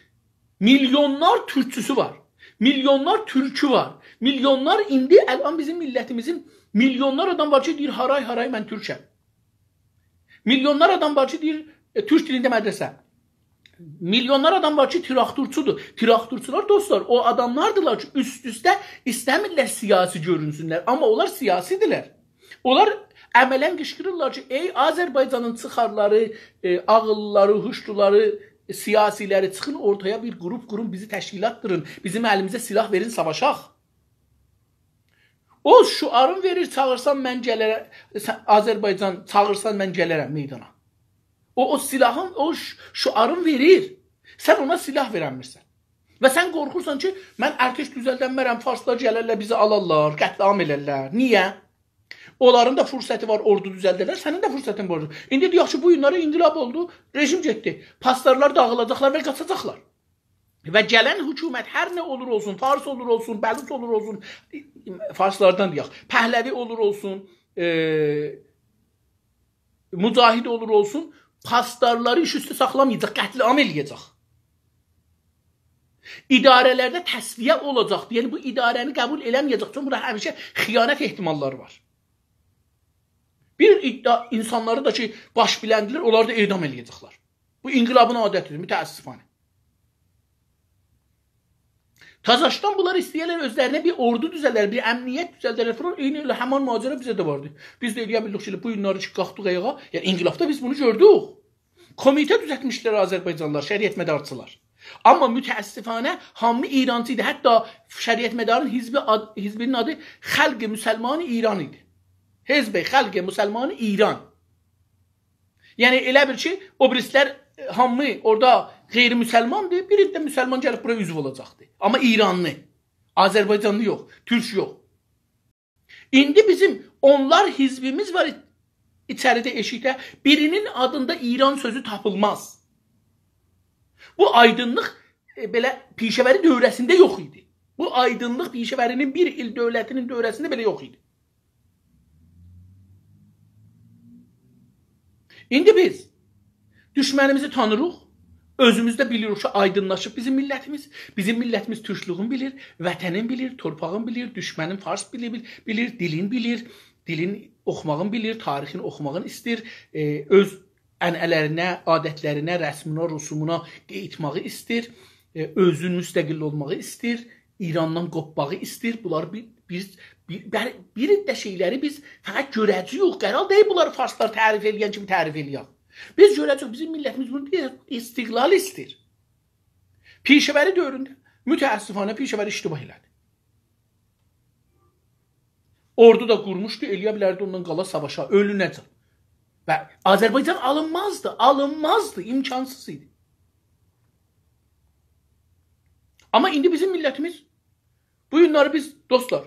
میلیونلار تورکچوسو وار. میلیونلار تورکو وار. میلیونلار، ایندی الان بیزیم میللتیمیزین میلیونلار آدام وار کی، دئییر: «هارای، هارای، من تورکم.» میلیونلار آدام وار کی، دئییر، ائ، تورک دیلینده مدرسه. میلیونلار آدام وار کی، تراکتورچودور. تراکتورچولار، دوستلار، او آداملاردیلار کی، اوست-اوسته ایسته‌میرلر سیاسی گؤرونسونلر، آمما اونلار سیاسی‌دیرلر. اونلار عملاً قیشقیریرلار کی، «ای آذربایجانین چیخارلاری، ائ، عاغیللیلاری، هوشلولاری، سیاسی‌لری، چیخین اورتایا، بیر گروپ قورون، بیزی تشکیلاتدیرین، بیزیم الیمیزه سلاح وئرین، ساواشاق.» او شعارین وئریر: «چاغیرسان من گلرم»، سن، آذربایجان، «چاغیرسان من گلرم میدانا.» او، او سلاحین، او ش-، شعارین وئریر. سن اونا سلاح وئرنمیرسن. و سن قورخورسان کی، «من ارتش دوزلدنمرم، فارسلار گلرلر، بیزی آلارلار، قتل‌عام ائلرلر.» نییه؟ اونلارین دا فرصتی وار، اوردو دوزلدرلر، سنین ده فرصتین وار. ایندی دئیک کی، بو گونلری انقلاب اولدو، رژیم گئتدی. پاسدارلار داغیلاجاقلار و قاچاجاقلار. و گلن حکومت، هر نه اولور اولسون، فارس اولور اولسون، بلوچ اولور اولسون، فارسلاردان دئیک، پهلوی اولور اولسون، ائ، مجاهد اولور اولسون، پاسدارلاری ایش اوستو ساخلامایاجاق، قتل‌عام ائله‌یه‌جک. اداره‌لرده تصفیه اولاجاق. یعنی بو اداره‌نی قبول ائله‌مه‌یه‌جک. چونکی بورادا همیشه خیانت احتماللاری وار. بیر عده اینسانلاری دا کی، باش بیلندیلر، اونلاری دا اعدام ائله‌یه‌جکلر. بو انقلابین عادتی‌دیر، متأسفانه. تازاشدان بونلار ایسته‌ییرلر اؤزلرینه بیر اوردو دوزلدر، بیر امنیت دوزلدر فلان. عینی ائله همان ماجرا بیزه ده واردی. بیز ده ائلیه بیلدیک کی، بو گونلری کی، قالخدیق آیاغا، یعنی انقلابدا بیز بونو گؤردوک. کمیته دوزلتمیشدیلر آذربایجانلیلار، شریعتمدارچیلار. آمما متأسفانه هامی ایرانچی ایدی. حتی شریعتمدارین حزبی آد-، حزبینین آدی خلق مسلمان ایران ایدی. حزب خلق مسلمان ایران. یعنی ائله بیل کی، او بیریسیلر، ائ، هامی اورادا غیر مسلماندیر، بیر ده مسلمان گلیب بورا عضو اولاجاقدی. آمما ایرانلی، آذربایجانلی یوخ، تورک یوخ. ایندی بیزیم اونلار حزبیمیز وار ایچ-، ایچریده، ائشیکده. بیرینین آدیندا ایران سؤزو تاپیلماز. بو آیدینلیق، ائ، بئله پیشه‌وری دؤوره‌سینده یوخ ایدی. بو آیدینلیق پیشه‌وری‌نین، بیر ایل دؤولتی‌نین دؤوره‌سینده بئله یوخ ایدی. ایندی بیز دوشمنیمیزی تانیریق، اؤزوموز ده بیلیریک کی، آیدینلاشیب بیزیم میللتیمیز. بیزیم میللتیمیز تورکلوگون بیلیر، وطنین بیلیر، تورپاغین بیلیر، دوشمنین فارس بیلیر، بیل-، بیلیر، دیلین بیلیر، دیلین اوخوماغین بیلیر، تاریخین اوخوماغین ایستیر، ائ، اؤز عنعنه‌لرینه، عادتلرینه، رسمینه، رسومونا قاییتماغی ایستیر، ائ، اؤزون مستقل اولماغی ایستیر، ایراندان قوپماغی ایستیر. بونلار بیر، بیر، بیر، بیر، بیر ده شئیلری بیز فقط گؤره‌جه‌ییک. قرار دئییل بونلاری فارسلار تعریف ائله‌ین کیمی تعریف ائله‌یک. بیز گؤره‌جه‌ییک، بیزیم میللتیمیز بونو دئییر، استقلال ایستیر. پیشه‌وری دؤورونده، متأسفانه، پیشه‌وری اشتباه ائله‌دی. اوردو دا قورموشدو، ائلیه بیلردی اوندان قالا ساواشا، اؤلونه‌جن. و آذربایجان آلینمازدی، آلینمازدی، امکانسیز ایدی. آمما ایندی بیزیم میللتیمیز، بو گونلری بیز، دوستلار،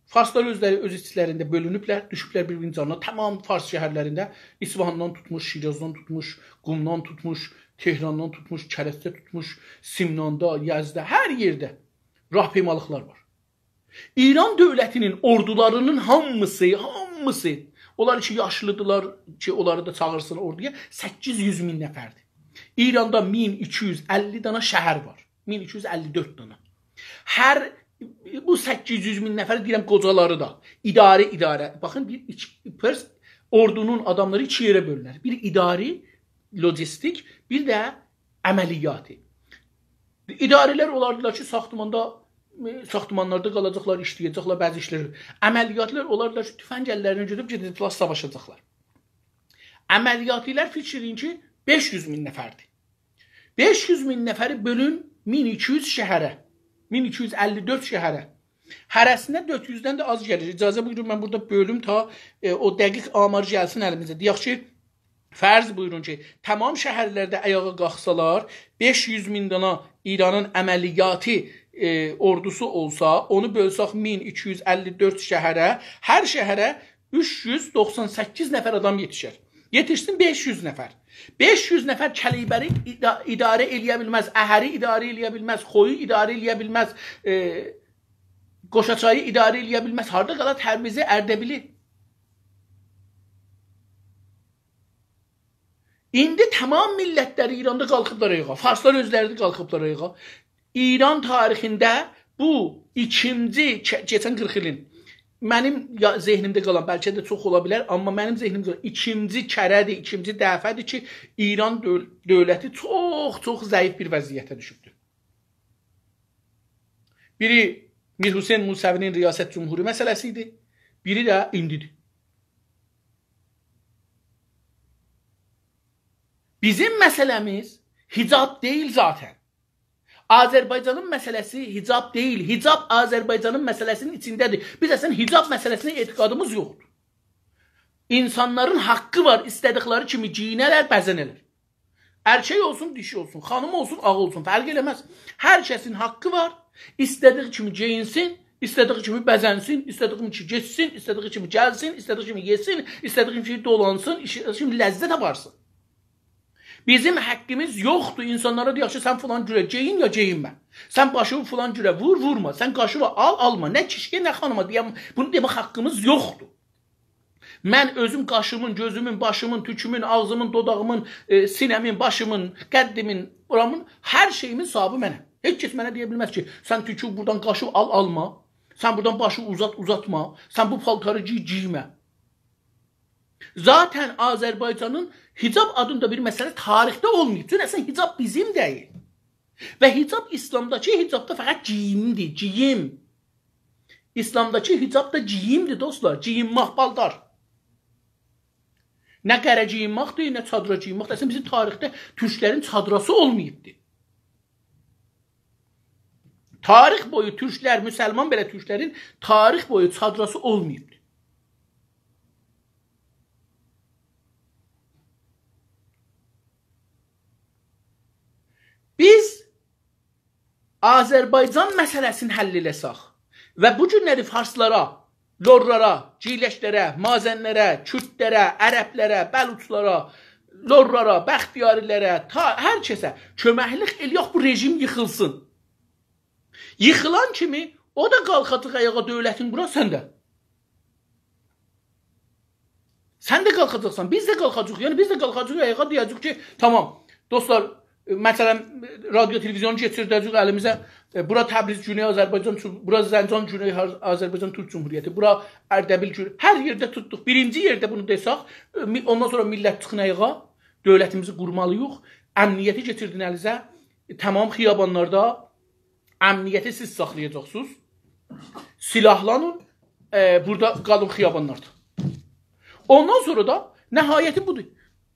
فارسلار اؤزلری اؤز ایچلرینده بؤلونوبلر، دوشوبلر بیر-بیرینین جانینا. تمام فارس شهرلرینده، اصفهاندان توتموش، شیرازدان توتموش، قومدان توتموش، تهراندان توتموش، کرجده توتموش، سمناندا، یزدده، هر یئرده راهپیمالیقلار وار. ایران دؤولتی‌نین اوردولاری‌نین هامیسی، هامیسی، اونلار کی یاشلی‌دیرلار، کی اونلاری دا چاغیرسین اوردویا، سککیز یوز مین نفردیر. ایراندا مین ایکی یوز اللی دانا شهر وار. مین ایکی یوز اللی دؤرد دانا. هر، بو سککیز یوز مین نفر، دئییرم، قوجالاری دا، اداره، اداره. باخین، بیر ایکی، پرس، اوردونون آداملاری ایکی یئره بؤلونر. بیر اداری، لوجیستیک، بیر ده عملیاتی. اداره‌لر اولاردیلار کی، ساختماندا، ائ، ساختمانلاردا قالاجاقلار، ایشله‌یه‌جکلر، بعضی ایشلر. عملیاتی‌لار اولاردیلار کی، تفنگ اللرینه گؤتوروب گئده‌جکلر، ساواشاجاقلار. عملیاتی‌لر، فیکیر ائله‌یین کی، بئش یوز مین نفردیر. بئش یوز مین نفری بؤلون مین ایکی یوز شهره. مین ایکی یوز اللی دؤرد شهره. هره‌سینه دؤرد یوزدن ده آز گلیر. اجازه بویورون، من بورادا بؤلوم تا، ائ، او دقیق آمار گلسین الیمیزه. دئیک کی، فرض بویورون کی، تمام شهرلرده آیاغا قالخسالار، بئش یوز مین دانا ایرانین عملیاتی، ائ، اوردوسو اولسا، اونو بؤلسک مین ایکی یوز اللی دؤرد شهره، هر شهره اوچ یوز دوخسان سککیز نفر آدام یئتیشر. یئتیشسین بئش یوز نفر. بئش یوز نفر کلیبری ادا-، اداره ائله‌یه بیلمز، اهری اداره ائله‌یه بیلمز، خویو اداره ائله‌یه بیلمز، ائ، قوشاچایی اداره ائله‌یه بیلمز. هاردا قالار تبریزی، اردبیلی؟ ایندی تمام میللتلری ایراندا قالخیبلار آیاغا. فارسلار اؤزلری ده قالخیبلار آیاغا. ایران تاریخینده بو ایکینجی، کئ-، کئچن قیرخ ایلین، منیم یا-، ذهنیمده قالان، بلکه ده چوخ اولا بیلر، آمما منیم ذهنیمده قالان ایکینجی کره‌دیر، ایکینجی دفعه‌دیر کی، ایران دؤول-، دؤولتی چوخ، چوخ ضعیف بیر وضعیته دوشوبدور. بیری میرحسین موسوی‌نین ریاست جمهوری مسئله‌سی ایدی، بیری ده ایندیدیر. بیزیم مسئله‌میز حجاب دئییل ذاتاً. آذربایجانین مسئله‌سی حجاب دئییل. حجاب آذربایجانین مسئله‌سینین ایچینده‌دیر. بیز اصلاً حجاب مسئله‌سینه اعتقادیمیز یوخدور. اینسانلارین حاققی وار، ایسته‌دیکلری کیمی گئیینه‌لر، بزه‌نه‌لر. ارکک اولسون، دیشی اولسون، خانیم اولسون، آغا اولسون، فرق ائله‌مز. هر کسین حاققی وار، ایسته‌دیگی کیمی گئیینسین، ایسته‌دیگی کیمی بزه‌نسین، ایسته‌دیگی کیمی گئتسین، ایسته‌دیگی کیمی گلسین، ایسته‌دیگی کیمی یئسین، ایسته‌دیگی کیمی دولانسین، ایسته‌دیگی کیمی لذت آپارسین. بیزیم حاققیمیز یوخدور اینسانلارا دئیک کی، سن فلان جوره گئیین یا گئیینمه. سن باشینی فلان جوره وور، وورما. سن قاشیوی آل، آلما. نه کیشی‌یه، نه خانیما دئیم، بونو دئمک حاققیمیز یوخدور. من اؤزوم قاشیمین، گؤزومون، باشیمین، توکومون، آغزیمین، دوداغیمین، ائ، سینه‌مین، باشیمین، قدّیمین، بورامین، هر شئییمین صاحیبی منم. هئچ کس منه دئیه بیلمز کی، سن توکو بورادان، قاشیوی آل، آلما. سن بورادان باشی اوزات، اوزاتما. سن بو پالتاری گئی، گئیمه. ذاتاً آذربایجانین حجاب آدیندا بیر مسئله تاریخده اولماییب. چونکی اصلاً حجاب بیزیم دئییل. و حجاب ایسلامداکی حجاب دا فقط گئییمدیر، گئییم. ایسلامداکی حجاب دا گئییمدیر، دوستلار. گئیینمک، پالتار. نه قره گئیینمکدیر، نه چادرا گئیینمکدیر. اصلاً بیزیم تاریخده تورکلرین چادراسی اولماییبدیر. تاریخ بویو تورکلر، مسلمان بئله تورکلرین تاریخ بویو چادراسی اولماییبدیر. بیز آذربایجان مسئله‌سینی حل ائله‌سک و بو گونلری فارسلارا، لورلارا، گیلکلره، مازنلره، کوردلره، عربلره، بلوچلارا، لورلارا، بختیاری‌لره، تا هر کسه کؤمکلیک ائله‌یک، بو رژیم ییخیلسین. ییخیلان کیمی او دا قالخاجاق آیاغا، دؤولتین قورار، سن ده. سن ده قالخاجاقسان، بیز ده قالخاجاغیق. یعنی بیز ده قالخاجاغیق آیاغا، دئیه‌جه‌ییک کی، تامام، دوستلار، ائ، مثلاً، ائ، رادیو تلویزیون کئچیرده‌جه‌ییک الیمیزه. ائ، بورا تبریز، گونئی آذربایجان، چون-، بورا زنجان، گونئی هار-، آذربایجان تورک جمهوریتی، بورا اردبیل، گون-، هر یئرده توتدوق. بیرینجی یئرده بونو دئسک، ائ، می-، اوندان سونرا میللت چیخین آیاغا، دؤولتیمیزی قورمالی‌ییق، امنیتی کئچیردین الینیزه، ائ، تامام خیابانلاردا امنیتی سیز ساخلایاجاقسینیز. سلاحلانین، ائ، بورادا قالین خیابانلاردا. اوندان سونرا دا نهایتی بودور.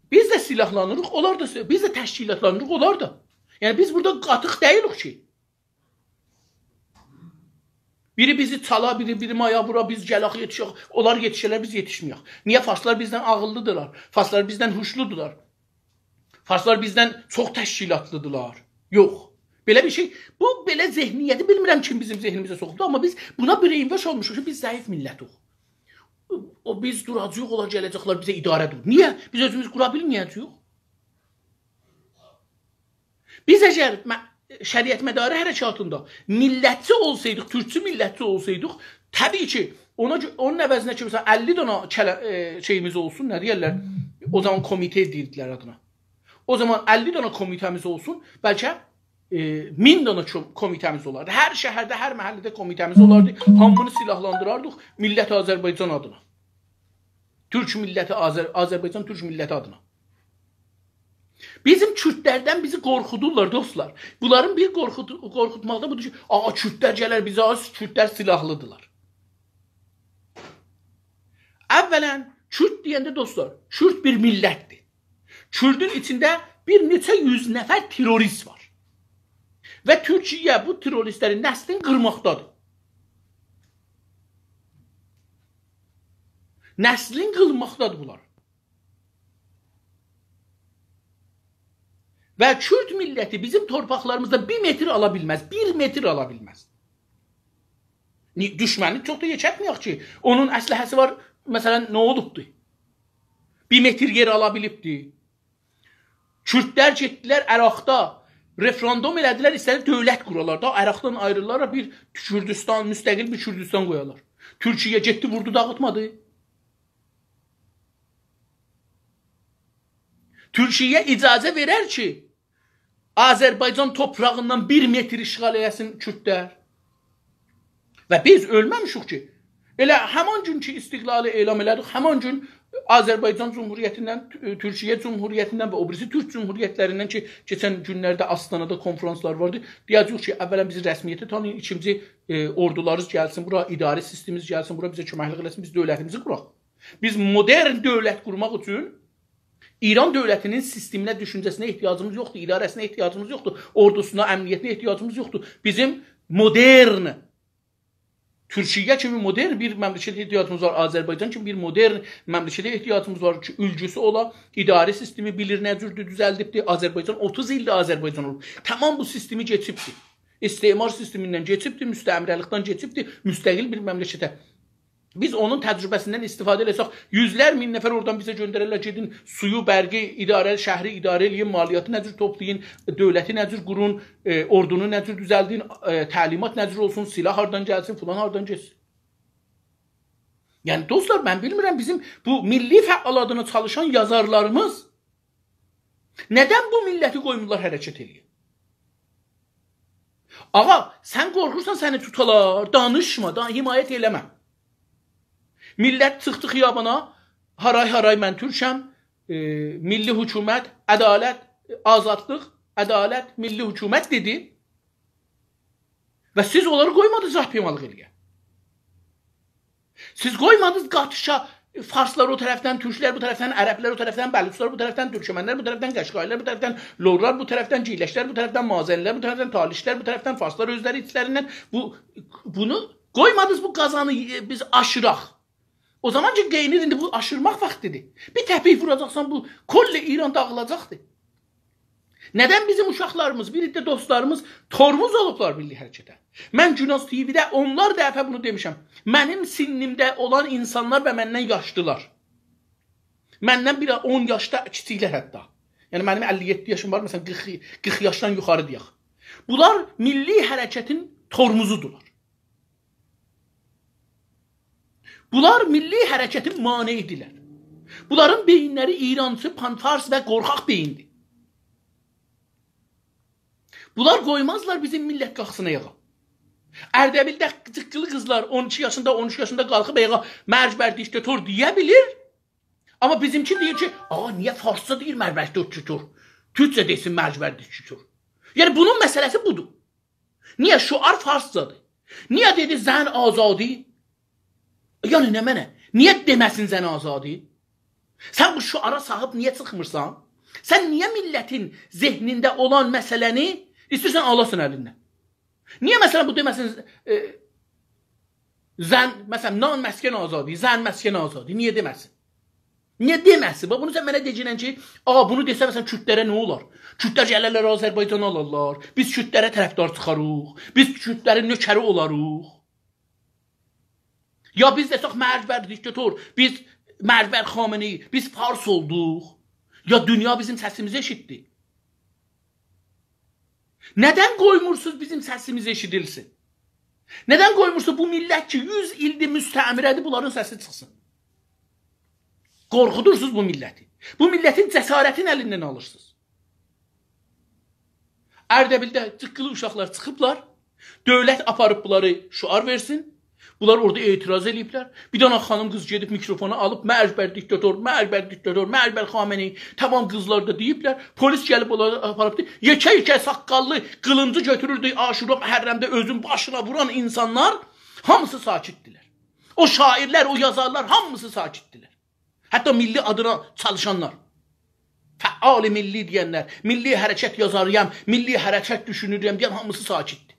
بیز ده سلاحلانیریق، اونلار دا، بیز ده تشکیلاتلانیریق، اونلار دا. یعنی بیز بورادا قاتیق دئییلیک کی. بیری بیزی چالا، بیری، بیری مایا وورا، بیز گلک یئتیشک، اونلار یئتیشه‌لر، بیز یئتیشمه‌یک. نییه؟ فارسلار بیزدن عاغیللی‌دیرلار، فارسلار بیزدن هوشلودولار. فارسلار بیزدن چوخ تشکیلاتلی‌دیرلار. یوخ. بئله بیر شئی، بو بئله ذهنیتی بیلمیرم کیم بیزیم ذهنیمیزه سوخوبدو، آمما بیز بونا brainwash اولموشوق کی، بیز ضعیف میللتیک. او، بیز دوراجاغیق، اونلار گله‌جکلر، بیزه اداره ائدیر. نییه؟ بیز اؤزوموز قورا بیلمه‌یه‌جه‌ییک. بیز اگر م-، شریعتمداری حرکاتیندا میللتچی اولسایدیق، تورکچو میللتچی اولسایدیق، طبیعی کی، اونا گؤ-، اونون عوضینه کی، مثلاً، اللی دانا کله-، ائ، شئییمیز اولسون، نه دئیرلر؟ او زامان کمیته دئییردیلر آدینا. او زامان اللی دانا کمیته‌میز اولسون، بلکه، ائ، مین دانا کو-، کمیته‌میز اولاردی. هر شهرده، هر محله‌ده کمیته‌میز اولاردی. هامینی سلاحلاندیراردیق میللت آذربایجان آدینا. تورک میللتی، آذر-، آذربایجان تورک میللتی آدینا. بیزیم کوردلردن بیزی قورخودورلار، دوستلار. بونلارین بیر قورخود-، قورخوتماغی دا بودور کی، «آ، کوردلر گلر بیزه، آ، کوردلر سلاحلی‌دیرلار.» اولاً، کورد دئینده، دوستلار، کورد بیر میللتدیر. کوردون ایچینده بیر نئچه یوز نفر تروریست وار. و تورکیه بو تروریستلرین نسلینی قیرماقدادیر. نسلین قیرماقدادیر بونلار. و کورد میللتی بیزیم تورپاقلاریمیزدا بیر متر آلا بیلمز، بیر متر آلا بیلمز. نی-، دوشمنی چوخ دا یئکلتمه‌یک کی، اونون اسلحه‌سی وار، مثلا، نه اولوبدو؟ بیر متر یئر آلا بیلیبدی. کوردلر گئتدیلر عراقدا، رفراندوم ائله‌دیلر، ایسته‌دیلر دؤولت قورالار دا، عراقدان آیریلارلار، بیر کوردوستان، مستقل بیر کوردوستان قویالار. تورکیه گئتدی، ووردو، داغیتمادی؟ تورکیه اجازه وئرر کی، آذربایجان تورپاغیندان بیر متر اشغال ائله‌سین کوردلر؟ و بیز اؤلمه‌میشیک کی. ائله همان گون کی، استقلالی اعلان ائله‌دیک، همان گون آذربایجان جمهوریتیندن، تو-، تورکیه جمهوریتیندن و او بیریسی تورک جمهوریتلریندن کی، کئچن گونلرده آستانادا کنفرانسلار واردی، دئیه‌جه‌ییک کی، اولا بیزی رسمیته تانییین، ایکینجی، ائ، اوردولاریمیز گلسین بورا، اداره سیستمیمیز گلسین بورا، بیزه کؤمکلیک ائله‌سین، بیز دؤولتیمیزی قوراق. بیز مدرن دؤولت قورماق اوچون ایران دؤولتینین سیستمینه، دوشونجه‌سینه احتیاجیمیز یوخدور، اداره‌سینه احتیاجیمیز یوخدور، اوردوسونا، امنیتینه احتیاجیمیز یوخدور. بیزیم مدرن، تورکیه کیمی مدرن بیر مملکته احتیاجیمیز وار، آذربایجان کیمی بیر مدرن مملکته احتیاجیمیز وار کی، اولگوسو اولا، اداره سیستمی بیلیر نه جوردور دوزلدیبدیر. آذربایجان اوتوز ایلدیر آذربایجان اولوب. تمام بو سیستمی کئچیبدیر. استعمار سیستمیندن کئچیبدیر، مستعمره‌لیکدن کئچیبدیر، مستقل بیر مملکته. بیز اونون تجربه‌سیندن استفاده ائله‌سک، یوزلر مین نفر اورادان بیزه گؤندررلر، گئدین سویو، برقی اداره، شهری اداره ائله‌یین، مالیاتی نه جور توپلایین، دؤولتی نه جور قورون، ائ، اوردونو نه جور دوزلدین، ائ، تعلیمات نه جور اولسون، سلاح هاردان گلسین، فلان هاردان گئتسین. یعنی، دوستلار، من بیلمیرم، بیزیم بو میللی فعال آدینا چالیشان یازارلاریمیز ندن بو میللتی قویمورلار حرکت ائله‌یه؟ آغا، سن قورخورسان سنی توتالار، دانیشما، دا حمایت ائله‌مه. میللت چیخدی خیابانا، «هارای هارای، من تورکم»، ائ، میللی حکومت، عدالت، آزادلیق، عدالت، میللی حکومت دئدی. و سیز اونلاری قویمادینیز راهپیمالیق ائله‌یه. سیز قویمادینیز قاتیشا، فارسلار او طرفدن، تورکلر بو طرفدن، عربلر او طرفدن، بلوچلار بو طرفدن، تورکمنلر بو طرفدن، قشقایلار بو طرفدن، لورلار بو طرفدن، گیلکلر بو طرفدن، مازنیلر بو طرفدن، تالیشلار بو طرفدن، فارسلار اؤزلری ایچلریندن. بو، بونو قویمادینیز بو قازانی، ائ، بیز آشیراق. او زامان کی، قئیینیر، ایندی بو آشیرماق واختیدیر. بیر تپیک ووراجاقسان، بو کل ایران داغیلاجاقدیر. ندن بیزیم اوشاقلاریمیز، بیر عده دوستلاریمیز ترمز اولوبلار میللی حرکته؟ من گوناز تی‌وی‌ده اونلار دفعه بونو دئمیشم. منیم سنّیمده اولان اینسانلار و مندن یاشلیلار. مندن بیر اون یاشدا کیچیکلر حتی. یعنی، منیم اللی یئددی یاشیم وار، مثلا، قیرخ، قیرخ یاشدان یوخاری دئیک. بونلار میللی حرکتین ترمزودولار. بونلار میللی حرکتین مانعی‌دیرلر. بونلارین بئیینلری ایرانچی، پان‌فارس و قورخاق بئییندیر. بونلار قویمازلار بیزیم میللت قالخسین آیاغا. اردبیلده جیققیلی قیزلار اون ایکی یاشیندا، اون اوچ یاشیندا قالخیب آیاغا «مرگ بر دیکتاتور» دئیه بیلیر. آمما بیزیمکی دئییر کی، «آغا، نییه فارسجا دئییر مرگ بر دیکتاتور؟ تورکجه دئسین مرگ بر دیکتاتور.» یعنی، بونون مسئله‌سی بودور. نییه؟ شعار فارسجادیر. نییه دئدی «زن آزادی»؟ یعنی نمنه؟ نییه دئمه‌سین «زن آزادی»؟ سن بو شعارا صاحیب نییه چیخمیرسان؟ سن نییه میللتین ذهنینده اولان مسئله‌نی ایسته‌ییرسن آلاسان الیندن؟ نییه، مثلا، بو دئمه‌سین، ائ، «زن»، مثلا، «نان مسکن آزادی»، «زن مسکن آزادی»؟ نییه دئمه‌سین؟ نییه دئمه‌سین؟ باخ، بونو سن منه دئگینن کی، آ، بونو دئسه، مثلا، کوردلره نه اولار؟ کوردلر گلرلر آذربایجانی آلارلار. بیز کوردلره طرفدار چیخاریق. بیز کوردلرین نؤکری اولاریق. یا بیز دئسک «مرگ بر دیکتاتور»، بیز «مرگ بر خامنه‌ای»، بیز فارس اولدوق. یا دونیا بیزیم سسیمیزی ائشیتدی. ندن قویمورسونوز بیزیم سسیمیز ائشیدیلسین؟ ندن قویمورسونوز بو میللت کی، یوز ایلدیر مستعمره‌دیر، بونلارین سسی چیخسین؟ قورخودورسونوز بو میللتی. بو میللتین جسارتینی الیندن آلیرسینیز. اردبیلده جیققیلی اوشاقلار چیخیبلار، دؤولت آپاریب بونلاری شعار وئرسین. بونلار اورادا اعتراض ائله‌ییبلر. بیر دنه خانیم قیز گئدیب میکروفونو آلیب، «مرگ بر دیکتاتور، مرگ بر دیکتاتور، مرگ بر خامنه‌ای»، تمام قیزلار دا دئییبلر. پلیس گلیب اونلاری آپاریبدی. یئکه-یئکه ساققاللی قیلینجی گؤتوروردو، عاشورا، محرمده اؤزون باشینا ووران اینسانلار هامیسی ساکتدیلر. او شاعیرلر، او یازارلار هامیسی ساکتدیلر. حتی میللی آدینا چالیشانلار، فعال میللی دئینلر، میللی حرکت یازاریام، میللی حرکت دوشونورم دئین هامیسی ساکتدیر.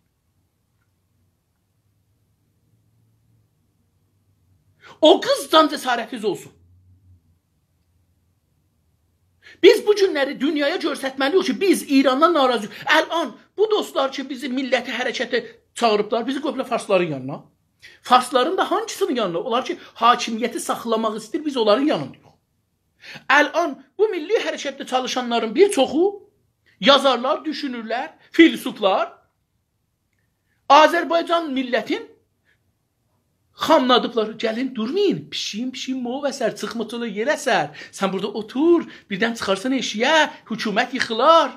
او قیز جان جسارتینیز اولسون. بیز بو گونلری دونیایا گؤسترمه‌لی‌ییک کی، بیز ایراندان ناراضی‌ییق. الان بو دوستلار کی، بیزی میللتی حرکته چاغیریبلار، بیزی قویوبلار فارسلارین یانینا. فارسلارین دا هانسی‌نین یانینا؟ اونلار کی، حاکمیتی ساخلاماق ایسته‌ییر، بیز اونلارین یانینداییق. الان بو میللی حرکتده چالیشانلارین بیر چوخو یازارلار، دوشونورلر، فیلسوفلار، آذربایجان میللتین خاملادیبلار. گلین، دورمایین. پیشیین، پیشیین موو اسر، چیخماچیلا یئل اسر. سن بورادا اوتور، بیردن چیخارسان ائشییه، حکومت ییخیلار.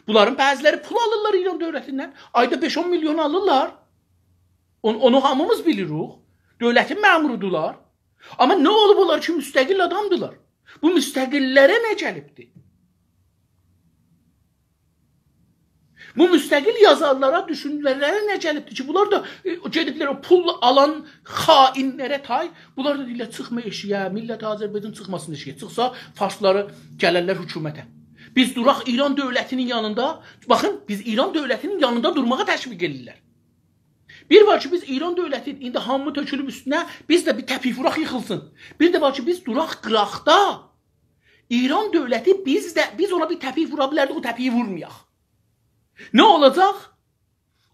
بونلارین بعضی‌لری پول آلیرلار ایران دؤولتیندن. آیدا بئش-اون میلیون آلیرلار. اون-، اونو هامیمیز بیلیریک. دؤولتین مأمورودولار. آمما نه اولوب اونلار کی، مستقل آدامدیلار؟ بو مستقل‌لره نه گلیبدی؟ بو مستقل یازارلارا، دوشونورلره نه گلیبدی کی، بونلار دا، ائ، گئدیبلر او پول آلان خائن‌لره تای، بونلار دا دئییرلر: «چیخما ائشییه، میللت آذربایجان چیخماسین ائشییه. چیخسا فارسلاری گلرلر حکومته.» بیز دوراق ایران دؤولتی‌نین یانیندا، باخین، بیز ایران دؤولتی‌نین یانیندا دورماغا تشویق ائدیرلر. بیر وار کی، بیز ایران دؤولتی، ایندی هامی تؤکولوب اوستونه، بیز ده بیر تپیک ووراق ییخیلسین. بیر ده وار کی، بیز دوراق قیراقدا، ایران دؤولتی، بیز ده، بیز اونا بیر تپیک وورا بیلردیک، او تپیگی وورمایاق. نه اولاجاق؟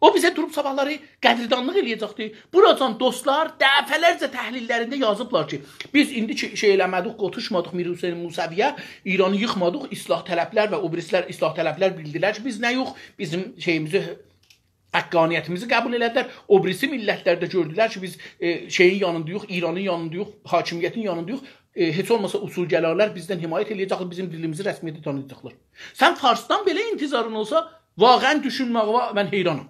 او بیزه دوروب صاباحلاری قدردانلیق ائله‌یه‌جکدی. بوراجان دوستلار دفعه‌لرجه تحلیل‌لرینده یازیبلار کی، بیز ایندی کی، شئی ائله‌مه‌دیک، قوتوشمادیق میر حسین موسوی‌یه، ایرانی ییخمادیق، اصلاح‌طلب‌لر و او بیریسی‌لر، اصلاح‌طلب‌لر بیلدیلر کی، بیز نه‌یوخ، بیزیم شئییمیزی، حقانیتیمیزی قبول ائله‌دیلر. او بیریسی میللت‌لر ده گؤردولر کی، بیز، ائ، شئیین یانینداییق، ایرانین یانینداییق، حاکمیتین یانینداییق. ائ، هئچ اولماسا اصولگرالار بیزدن حمایت ائله‌یه‌جکلر، بیزیم دیلیمیزی رسمیته تانیتاجاقلار. سن فارسدان بئله انتظارین اولسا، واقعاً دوشونمه‌یه من حیرانام.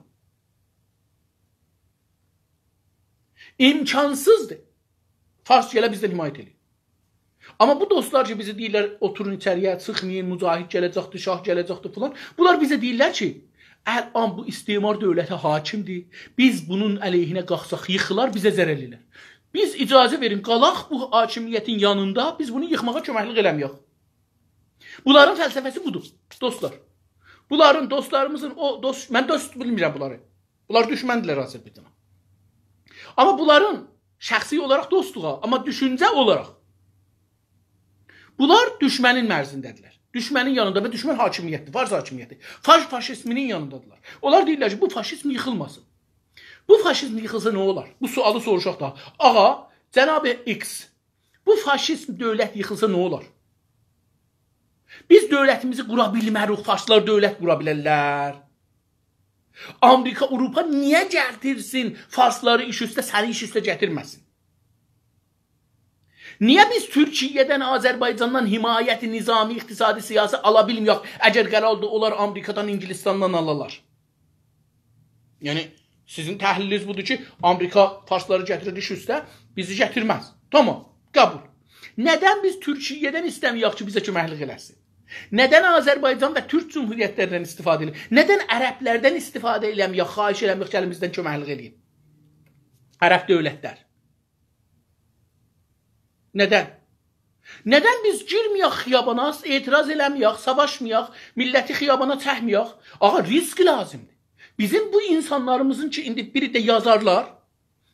امکانسیزدیر فارس گله بیزدن حمایت ائله‌یه. آمما بو دوستلار کی، بیزه دئییرلر: «اوتورون ایچری‌یه، چیخمایین، مجاهد گله‌جکدیر، شاه گله‌جکدیر» فلان. بونلار بیزه دئییرلر کی، الان بو استعمار دؤولتی حاکمدیر. بیز بونون علیهینه قالخساق، ییخیلار، بیزه ضرر ائلر. بیز اجازه وئرین، قالاق بو حاکمیتین یانیندا، بیز بونو ییخماغا کؤمکلیک ائله‌مه‌یک. بونلارین فلسفه‌سی بودور، دوستلار. بونلارین، دوستلاریمیزین، او دوست، من دوست بیلمیرم بونلاری. بونلار دوشمندیرلر آذربایجانا. آمما بونلارین شخصی اولاراق دوستلوغا، آمما دوشونجه اولاراق بونلار دوشمنین مرزینده‌دیرلر. دوشمنین یانیندا و دوشمن حاکمیتدیر، فارس حاکمیتی. فارس فاشیزمی‌نین یانیندادیرلار. اونلار دئییرلر کی، بو فاشیزم ییخیلماسین. بو فاشیزم ییخیلسا نه اولار؟ بو سؤالی سوروشاق دا. آغا، جناب ایکس، بو فاشیزم دؤولت ییخیلسا نه اولار؟ بیز دؤولتیمیزی قورا بیلمه‌ریک، فارسلار دؤولت قورا بیلرلر. آمریکا، آوروپا نییه گتیرسین فارسلاری ایش اوسته، سنی ایش اوسته گتیرمه‌سین؟ نییه بیز تورکیه‌دن، آذربایجاندان حمایت نظامی، اقتصادی، سیاسی آلا بیلمیریک، اگر قراردیر اونلار آمریکادان، اینگیلیستاندان آلالار؟ یعنی، سیزین تحلیلینیز بودور کی، آمریکا فارسلاری گتیریر ایش اوسته، بیزی گتیرمز. تامام، قبول. ندن بیز تورکیه‌دن ایسته‌مه‌یک کی، بیزه کؤمکلیک ائله‌سین؟ ندن آذربایجان و تورک جمهوریت‌لریندن استفاده ائله‌یک؟ ندن عرب‌لردن استفاده ائله‌مه‌یک، خواهش ائله‌مه‌یک، گلین بیزدن کؤمکلیک ائله‌یین؟ عرب دؤولت‌لر. ندن؟ ندن بیز گیرمه‌یک خیابانا، اعتراض ائله‌مه‌یک، ساواشمایاق، میللتی خیابانا چکمه‌یک؟ آغا، ریسک لازیمدیر. بیزیم بو اینسانلاریمیزین کی، ایندی بیری ده یازارلار،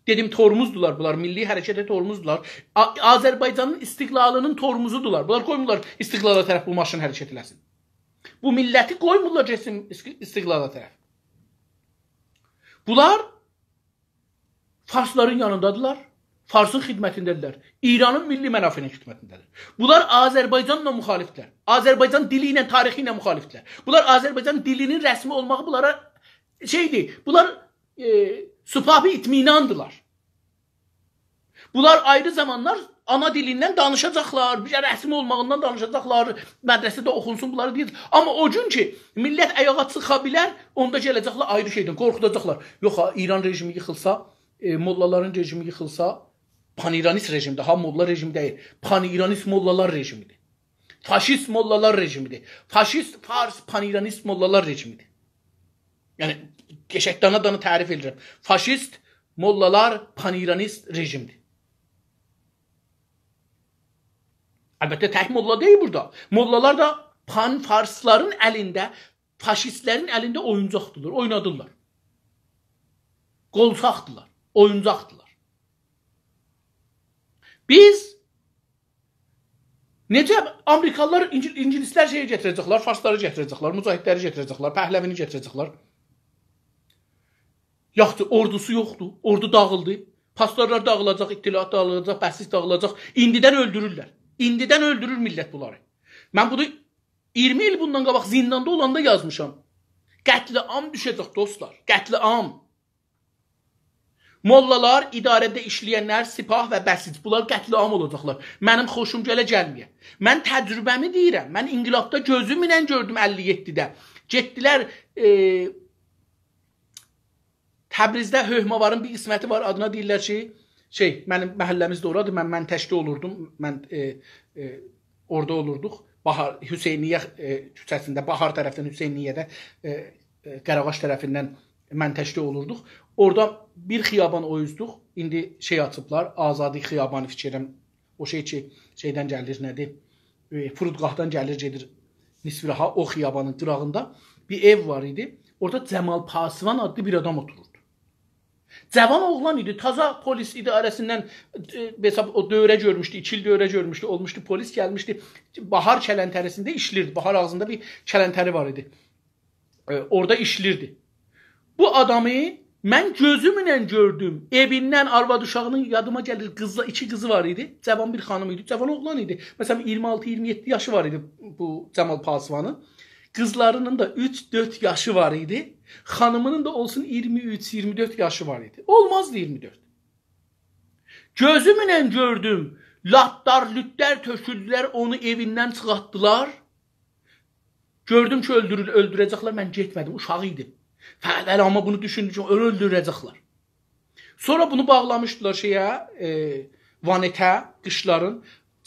دئدیم، ترمزدولار بونلار، میللی حرکته ترمزدولار. آ-، آذربایجانین استقلالینین ترمزودولار. بونلار قویمورلار استقلالا طرف بو ماشین حرکت ائله‌سین. بو میللتی قویمورلار گئتسین است-، استقلالا طرف. بونلار فارسلارین یانیندادیرلار، فارسین خدمتینده‌دیرلر. ایرانین میللی منافعینین خدمتینده‌دیر. بونلار آذربایجانلا مخالفدیرلر. آذربایجان دیلی ایله، تاریخی ایله مخالفدیرلر. بونلار آذربایجان دیلینین رسمی اولماغی بونلارا شئیدیر. بونلار، ائ، سپاه اطمیناندیلار. بونلار آیری زامانلار آنا دیلیندن دانیشاجاقلار، بیزه رسمی اولماغیندان دانیشاجاقلار، مدرسه‌ده اوخونسون، بونلاری دئیه‌جک. آمما او گون کی، میللت آیاغا چیخا بیلر، اوندا گله‌جکلر آیری شئیدن، قورخوداجاقلار. یوخ ها، ایران رژیمی ییخیلسا، ائ، موللالارین رژیمی ییخیلسا، پان‌ایرانیست رژیمدیر ها، موللا رژیمی دئییل. پان‌ایرانیست موللالار رژیمیدیر. فاشیست موللالار رژیمیدیر. فاشیست فارس پان‌ایرانیست موللالار رژیمیدیر. یعنی، قشنگ دانا-دانا تعریف ائدیرم. فاشیست موللالار پان‌ایرانیست رژیمدیر. البته، تک موللا دئییل بورادا. موللالار دا پان‌فارسلارین الینده، فاشیستلرین الینده اویونجاقدیلار، اوینادیرلار. قولچاقدیلار، اویونجاقدیلار. بیز نئجه آمریکالیلار، اینگیل-، اینگیلیسلر شئیی گتیره‌جکلر، فارسلاری گتیره‌جکلر، مجاهدلری گتیره‌جکلر، پهلوی‌نی گتیره‌جکلر. یاخشی، اوردوسو یوخدور، اوردو داغیلدی. پاسدارلار داغیلاجاق، اطلاعات داغیلاجاق، بسیج داغیلاجاق. ایندیدن اؤلدورورلر. ایندیدن اؤلدورور میللت بونلاری. من بونو اییرمی ایل بوندان قاباق زینداندا اولاندا یازمیشام. قتل‌عام دوشه‌جک، دوستلار. قتل‌عام. موللالار، اداره‌ده ایشله‌ینلر، سپاه و بسیج، بونلار قتل‌عام اولاجاقلار. منیم خوشوم گله گلمه‌یه. من تجربه‌می دئییرم. من انقلابدا گؤزومله گؤردوم اللی یئددیده. گئتدیلر، ائ، تبریزده حؤکماوارین بیر قسمتی وار، آدینا دئییرلر کی، شئی، منیم محله‌میز ده اورادیر، من منتشده اولوردوم، من، ائ، ائ، اورادا اولوردوق. باهار، حسینیه، ائ، کوچه‌سینده، باهار طرفدن حسینیه‌ده، ائ، ائ، قاراغاج طرفیندن منتشده اولوردوق. اورادا بیر خیابان او اوزدوق، ایندی شئی آچیبلار، آزادی خیابانی فیکر ائلیرم. او شئی کی، شئیدن گلیر، نه‌دیر؟ ائ، فرودگاهدان گلیر، گئدیر نصف‌رها، او خیابانین قیراغیندا بیر ائو وار ایدی. اورادا جمال پاسوان آدلی بیر آدام اوتوروردو. جاوان اوغلان ایدی، تازا پلیس اداره‌سیندن، ائ، حساب او دوره گؤرموشدو، ایکی ایل دوره گؤرموشدو، اولموشدو پلیس، گلمیشدی. باهار کلانتری‌سینده ایشله‌ییردی، باهار آغزیندا بیر کلانتری وار ایدی. ائ، اورادا ایشله‌ییردی. بو آدامی من گؤزومله گؤردوم. ائویندن آرواد اوشاغینین، یادیما گلیر، قیزلا-، ایکی قیزی وار ایدی. جاوان بیر خانیم ایدی، جاوان اوغلان ایدی. مثلا، اییرمی آلتی، اییرمی یئددی یاشی وار ایدی بو جمال پاسوانین. قیزلارینین دا اوچ، دؤرد یاشی وار ایدی. خانیمینین دا اولسون اییرمی اوچ، اییرمی دؤرد یاشی وار ایدی. اولمازدی اییرمی دؤرد. گؤزومله گؤردوم. لاتلار، لوتلر تؤکولدولر، اونو ائویندن چیخارتدیلار. گؤردوم کی، اؤلدورول-، اؤلدوره‌جکلر، من گئتمه‌دیم، اوشاق ایدیم. فقط ائله آمما بونو دوشوندوم کی، اؤلدوره‌جکلر. سونرا بونو باغلامیشدیلار شئیه، ائ، وانته، قیچلارین،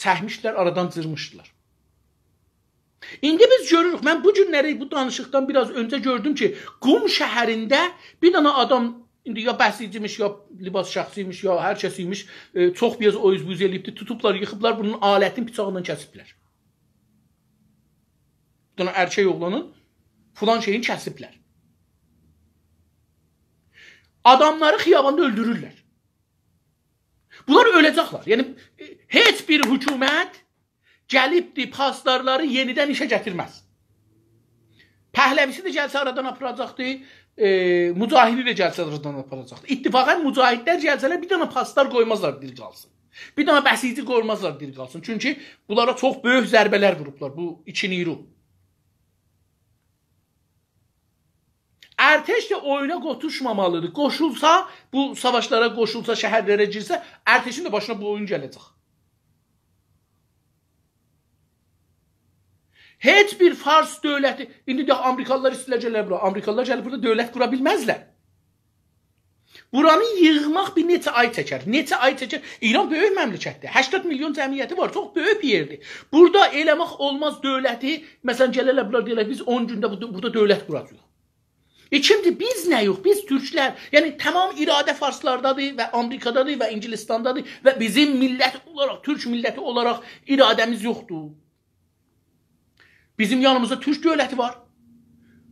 چکمیشدیلر، آرادان جیرمیشدیلار. ایندی بیز گؤروروک، من بو گونلری بو دانیشیقدان بیر آز اؤنجه گؤردوم کی، قم شهرینده بیر دنه آدام، ایندی یا بسیجی‌میش، یا لباس شخصی‌میش، یا هر کس ایمیش، ائ، چوخ بیر آز او اوز بو اوز ائله‌ییبدی، توتوبلار، ییخیبلار، بونون آلتینی، بیچاغینی کسیبلر. بیر دنه ارکک اوغلانین فلان شئیینی کسیبلر. آداملاری خیاباندا اؤلدورورلر. بونلار اؤله‌جکلر. یعنی، ائ، هئچ بیر حکومت گلیبدی، پاسدارلاری یئنیدن ایشه گتیرمز. پهلوی‌سی ده گلسه آرادان آپاراجاقدی، ائ، مجاهدی ده گلسه آرادان آپاراجاقدی. اتفاقا مجاهدلر گلسه‌لر، بیر دنه پاسدار قویمازلار دیری قالسین. بیر دنه بسیجی قویمازلار دیری قالسین. چونکی بونلارا چوخ بؤیوک ضربه‌لر ووروبلار بو ایکی نیرو. ارتش ده اویونا قوشولمامالیدیر. قوشولسا، بو ساواشلارا قوشولسا، شهرلره گیرسه، ارتشین ده باشینا بو اویون گله‌جک. هئچ بیر فارس دؤولتی، ایندی ده آمریکالیلار ایسته‌ییرلر گله‌لر بورا. آمریکالیلار گلیب بورادا دؤولت قورا بیلمزلر. بورانی ییغماق بیر نئچه آی چکر. نئچه آی چکر. ایران بؤیوک مملکتدیر. هشتاد میلیون جمعیتی وار. چوخ بؤیوک بیر یئردیر. بورادا ائله‌مک اولماز دؤولتی، مثلا، گله‌لر بونلار دئیه‌لر، «بیز اون گونده بورادا، بورادا دؤولت قوراجاغیق.» ایکینجی، بیز نه‌یوخ؟ بیز تورکلر، یعنی تمام اراده فارسلاردادیر و آمریکادادیر و انگلستاندادیر و بیزیم میللت اولاراق، تورک میللتی اولاراق اراده‌میز یوخدور. بیزیم یانیمیزدا تورک دؤولتی وار.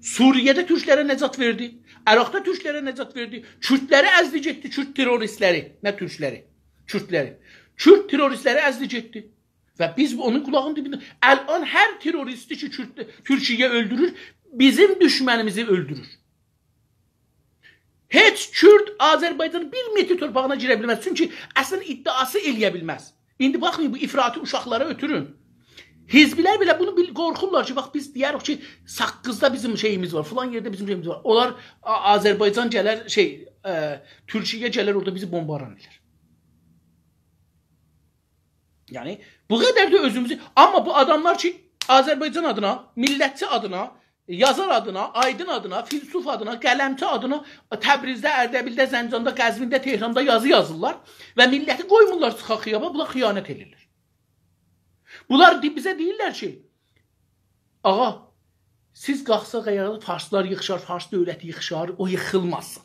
سوریه‌ده تورکلره نجات وئردی. عراقدا تورکلره نجات وئردی. کوردلری ازدی گئتدی، کورد تروریستلری، نه تورکلری، کوردلری. کورد تروریستلری ازدی گئتدی. و بیز اونون قولاغینین دیبینده، الان هر تروریستی کی، کورد، تورکیه اؤلدورور، بیزیم دوشمنیمیزی اؤلدورور. هئچ کورد آذربایجانین بیر متر تورپاغینا گیره بیلمز. چونکی اصلا ادعاسی ائلیه بیلمز. ایندی باخمایین، بو افراطی اوشاقلارا اؤتورون. حزبلر بئله بونو بیل-، قورخورلار کی، باخ، بیز دئیه‌ریک کی، ساققیزدا بیزیم شئییمیز وار، فلان یئرده بیزیم شئییمیز وار. اونلار آ-، آذربایجان گلر، شئی، ائ، تورکیه گلر، اورادا بیزی بمباران ائدر. یعنی، بو قدر ده اؤزوموزو، آمما بو آداملار کی، آذربایجان آدینا، میللتچی آدینا، یازار آدینا، آیدین آدینا، فیلسوف آدینا، قلمچی آدینا تبریزده، اردبیلده، زنجاندا، قزوینده، تهراندا یازی یازیرلار و میللتی قویمورلار چیخا خیابا، بونلار خیانت ائدیرلر. بونلار دی-، بیزه دئییرلر کی، آغا، سیز قالخساق اگر فارسلار ییغیشار، فارس دؤولتی ییغیشار، او ییخیلماسین.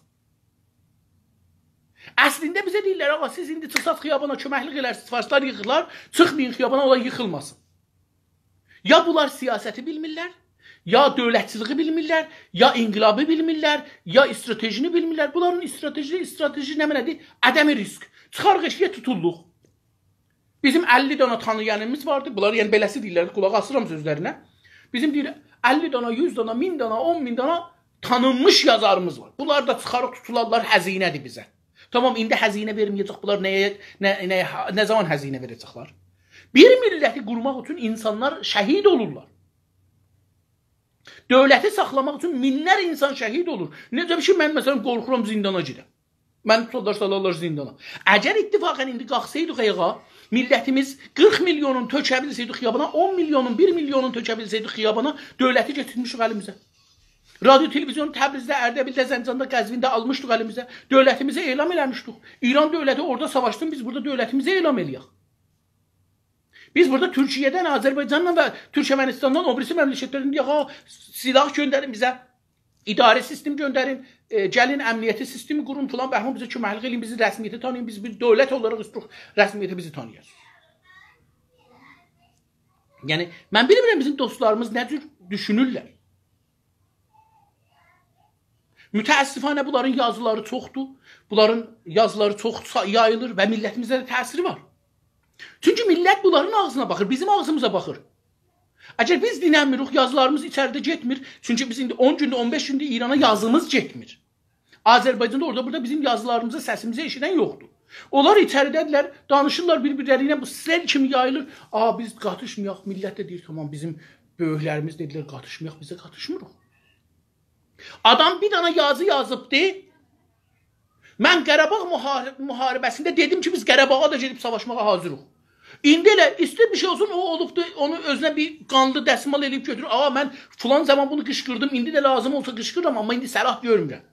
اصلینده بیزه دئییرلر، آغا، سیز ایندی چیخساز خیابانا کؤمکلیک ائلرسینیز، فارسلار ییخیلار، چیخمایین خیابانا، اونلار ییخیلماسین. یا بونلار سیاستی بیلمیرلر، یا دؤولتچیلیگی بیلمیرلر، یا انقلابی بیلمیرلر، یا استراتژینی بیلمیرلر. بونلارین استراتژی، استراتژی نمنه‌دیر؟ عدم ریسک. چیخاریق ائشییه، توتوللوق. بیزیم اللی دانا تانییانیمیز واردی. بونلار، یعنی، بئله‌سی دئییرلر، قولاق آسیرام سؤزلرینه. بیزیم دئییر، اللی دانا، یوز دانا، مین دانا، اون مین دانا تانینمیش یازاریمیز وار. بونلار دا چیخاریب توتولارلار، هزینه‌دیر بیزه. تامام، ایندی هزینه وئرمه‌یه‌جک. بونلار نه‌یه، نه، نه، نه زامان هزینه وئره‌جکلر؟ بیر میللتی قورماق اوچون اینسانلار شهید اولورلار. دؤولتی ساخلاماق اوچون مینلر اینسان شهید اولور. نئجه بیر شئی، من، مثلا، قورخورام زیندانا گئدم. منی توتارلار، سالارلار زیندانا. اگر اتفاقا ایندی قالخسایدیق آیاغا، میللتیمیز قیرخ میلیونون تؤکه بیلسه‌یدی خیابانا، اون میلیونون، بیر میلیونون تؤکه بیلسه‌یدی خیابانا، دؤولتی گتیرمیشیک الیمیزه. رادیو، تلویزیون تبریزده، اردبیلده، زنجاندا، قزوینده آلمیشدیق الیمیزه. دؤولتیمیزی اعلام ائله‌میشدیک. ایران دؤولتی اورادا ساواشسین، بیز بورادا دؤولتیمیزی اعلام ائله‌یک. بیز بورادا تورکیه‌دن، آذربایجاندان و تورکمنستاندان، او بیریسی مملکتلردن دئیک، «آغا، سلاح گؤندرین بیزه، اداره سیستم گؤندرین، ائ، گلین امنیتی سیستمی قورون، فلان بهمان، بیزه کؤمکلیک ائله‌یین، بیزی رسمیته تانییین، بیز بیر دؤولت اولاراق ایستیروخ رسمیته بیزی تانییاسین.» یعنی، من بیلمیرم بیزیم دوستلاریمیز نه جور دوشونورلر. متأسفانه بونلارین یازیلاری چوخدور. بونلارین یازیلاری چوخ سا-، یاییلیر و میللتیمیزه ده تأثیری وار. چونکی میللت بونلارین آغزینا باخیر، بیزیم آغزیمیزا باخیر. اگر بیز دیننمیریک، یازیلاریمیز ایچریده گئتمیر. چونکی بیز ایندی اون گوندور، اون بئش گوندور ایرانا یازیمیز گئتمیر. آذربایجاندا اورادا بورادا بیزیم یازیلاریمیزی، سسیمیزی ائشیدن یوخدور. اونلار ایچریده‌دیرلر، دانیشیرلار بیر-بیرلری ایله، بو سئل کیمی یاییلیر. «آ، بیز قاتیشمایاق.» میللت ده دئییر، «تامام، بیزیم بؤیوکلریمیز دئدیلر قاتیشمایاق، بیز ده قاتیشمیریق.» آدام بیر دانا یازی یازیبدی. «من قاراباغ محار-، محاربه‌سینده دئدیم کی، بیز قاراباغا دا گئدیب ساواشماغا حاضیریق.» ایندی ائله ایسته‌ییر بیر شئی اولسون، او اولوبدو، اونو اؤزونه بیر قانلی دسمال ائله‌ییب گؤتورور. «آ، من فلان زامان بونو قیشقیردیم، ایندی ده لازیم اولسا قیشقیریرام، آمما ایندی صلاح گؤرمورم.»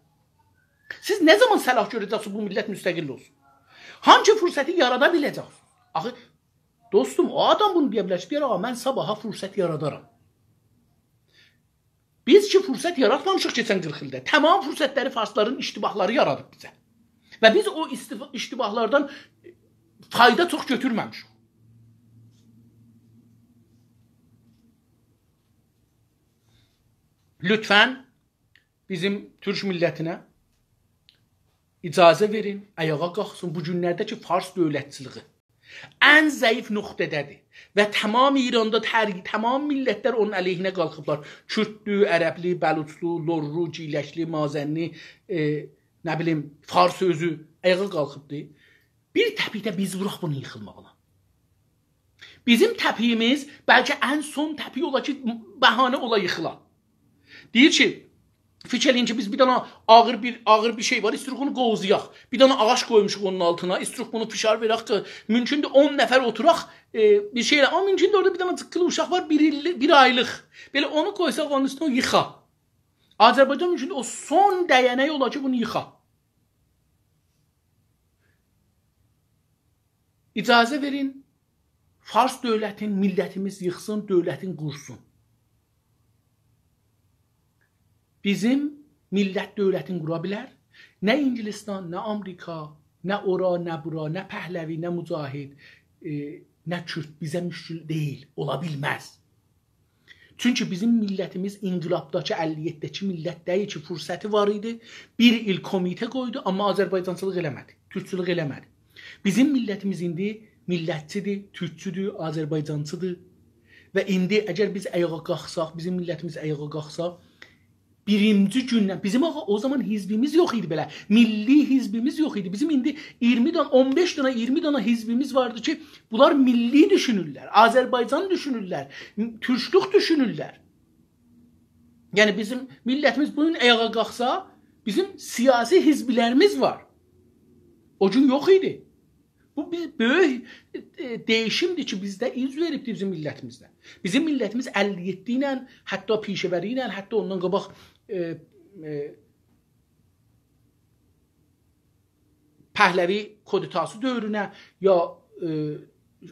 سیز نه زامان صلاح گؤره‌جکسینیز بو میللت مستقل اولسون؟ هانسی فرصتی یارادا بیله‌جکسینیز؟ آخی، دوستوم، او آدام بونو دئیه بیلر کی، دئیر، «آغا، من صاباحا فرصت یارادارام.» بیز کی فرصت یاراتمامیشیق کئچن قیرخ ایلده. تمام فرصتلری فارسلارین اشتباهلاری یارادیب بیزه. و بیز او استف-، اشتباهلاردان فایدا چوخ گؤتورمه‌میشیک. لطفا بیزیم تورک میللتینه اجازه وئرین، آیاغا قالخسین. بو گونلرده کی فارس دؤولتچیلیگی ان ضعیف نقطه‌ده‌دیر و تمام ایراندا تر-، تمام میللتلر اونون علیهینه قالخیبلار. کورددور، عربلی، بلوچلو، لورلو، گیلکلی، مازنلی، ائ، نه بیلیم، فارس اؤزو آیاغا قالخیبدی. بیر تپیک ده بیز ووراق بونون ییخیلماغینا. بیزیم تپیگیمیز بلکه ان سون تپیک اولا کی، بهانه اولا ییخیلا. دئییر کی، فیکیر ائله‌یین کی، بیز بیر دنه آغیر بیر، آغیر بیر شئی وار، ایستیروخ اونو قووزایاق. بیر دنه آغاج قویموشوق اونون آلتینا، ایستیروخ بونو فشار وئرک کی، مومکوندور اون نفر اوتوراق، ائ، بیر شئی ائله. آمما مومکوندور اورادا بیر دنه جیققیلی اوشاق وار، بیر ایللی، بیر آیلیق. بئله اونو قویساق اونون اوستونه، او ییخا. آذربایجان مومکوندور او سون دینه‌یی اولا کی، بونو ییخا. اجازه وئرین، فارس دؤولتین، میللتیمیز ییخسین، دؤولتین قورسون. بیزیم میللت دؤولتین قورا بیلر. نه اینگیلیستان، نه آمریکا، نه اورا، نه بورا، نه پهلوی، نه مجاهد، ائ، نه کورد بیزه مشکل دئییل، اولا بیلمز. چونکی بیزیم میللتیمیز انقلابداکی، اللی یئددیده‌کی میللت دئییل کی، فرصتی وار ایدی. بیر ایل کمیته قویدو، آمما آذربایجانچیلیق ائله‌مه‌دی، تورکچولوک ائله‌مه‌دی. بیزیم میللتیمیز ایندی میللتچیدیر، تورکچودور، آذربایجانچیدیر. و ایندی اگر بیز آیاغا قالخساق، بیزیم میللتیمیز آیاغا قالخسا، بیرینجی گوندن، بیزیم آغا او زامان حزبیمیز یوخ ایدی بئله. میللی حزبیمیز یوخ ایدی. بیزیم ایندی اییرمی دانا، اون بئش دانا، اییرمی دانا حزبیمیز واردی کی، بونلار میللی دوشونورلر، آذربایجان دوشونورلر، تورکلوک دوشونورلر. یعنی بیزیم میللتیمیز بو گون آیاغا قالخسا، بیزیم سیاسی حزبلریمیز وار. او گون یوخ ایدی. بو بیر بؤیوک، ائ، دییشیمدیر کی، بیزده اوز وئریبدیر بیزیم میللتیمیزده. بیزیم میللتیمیز اللی یئددی ایله، حتی پیشه‌وری ایله، حتی اوندان قاباق، ائ، ائ، پهلوی کودتاسی دؤورونه یا، ائ،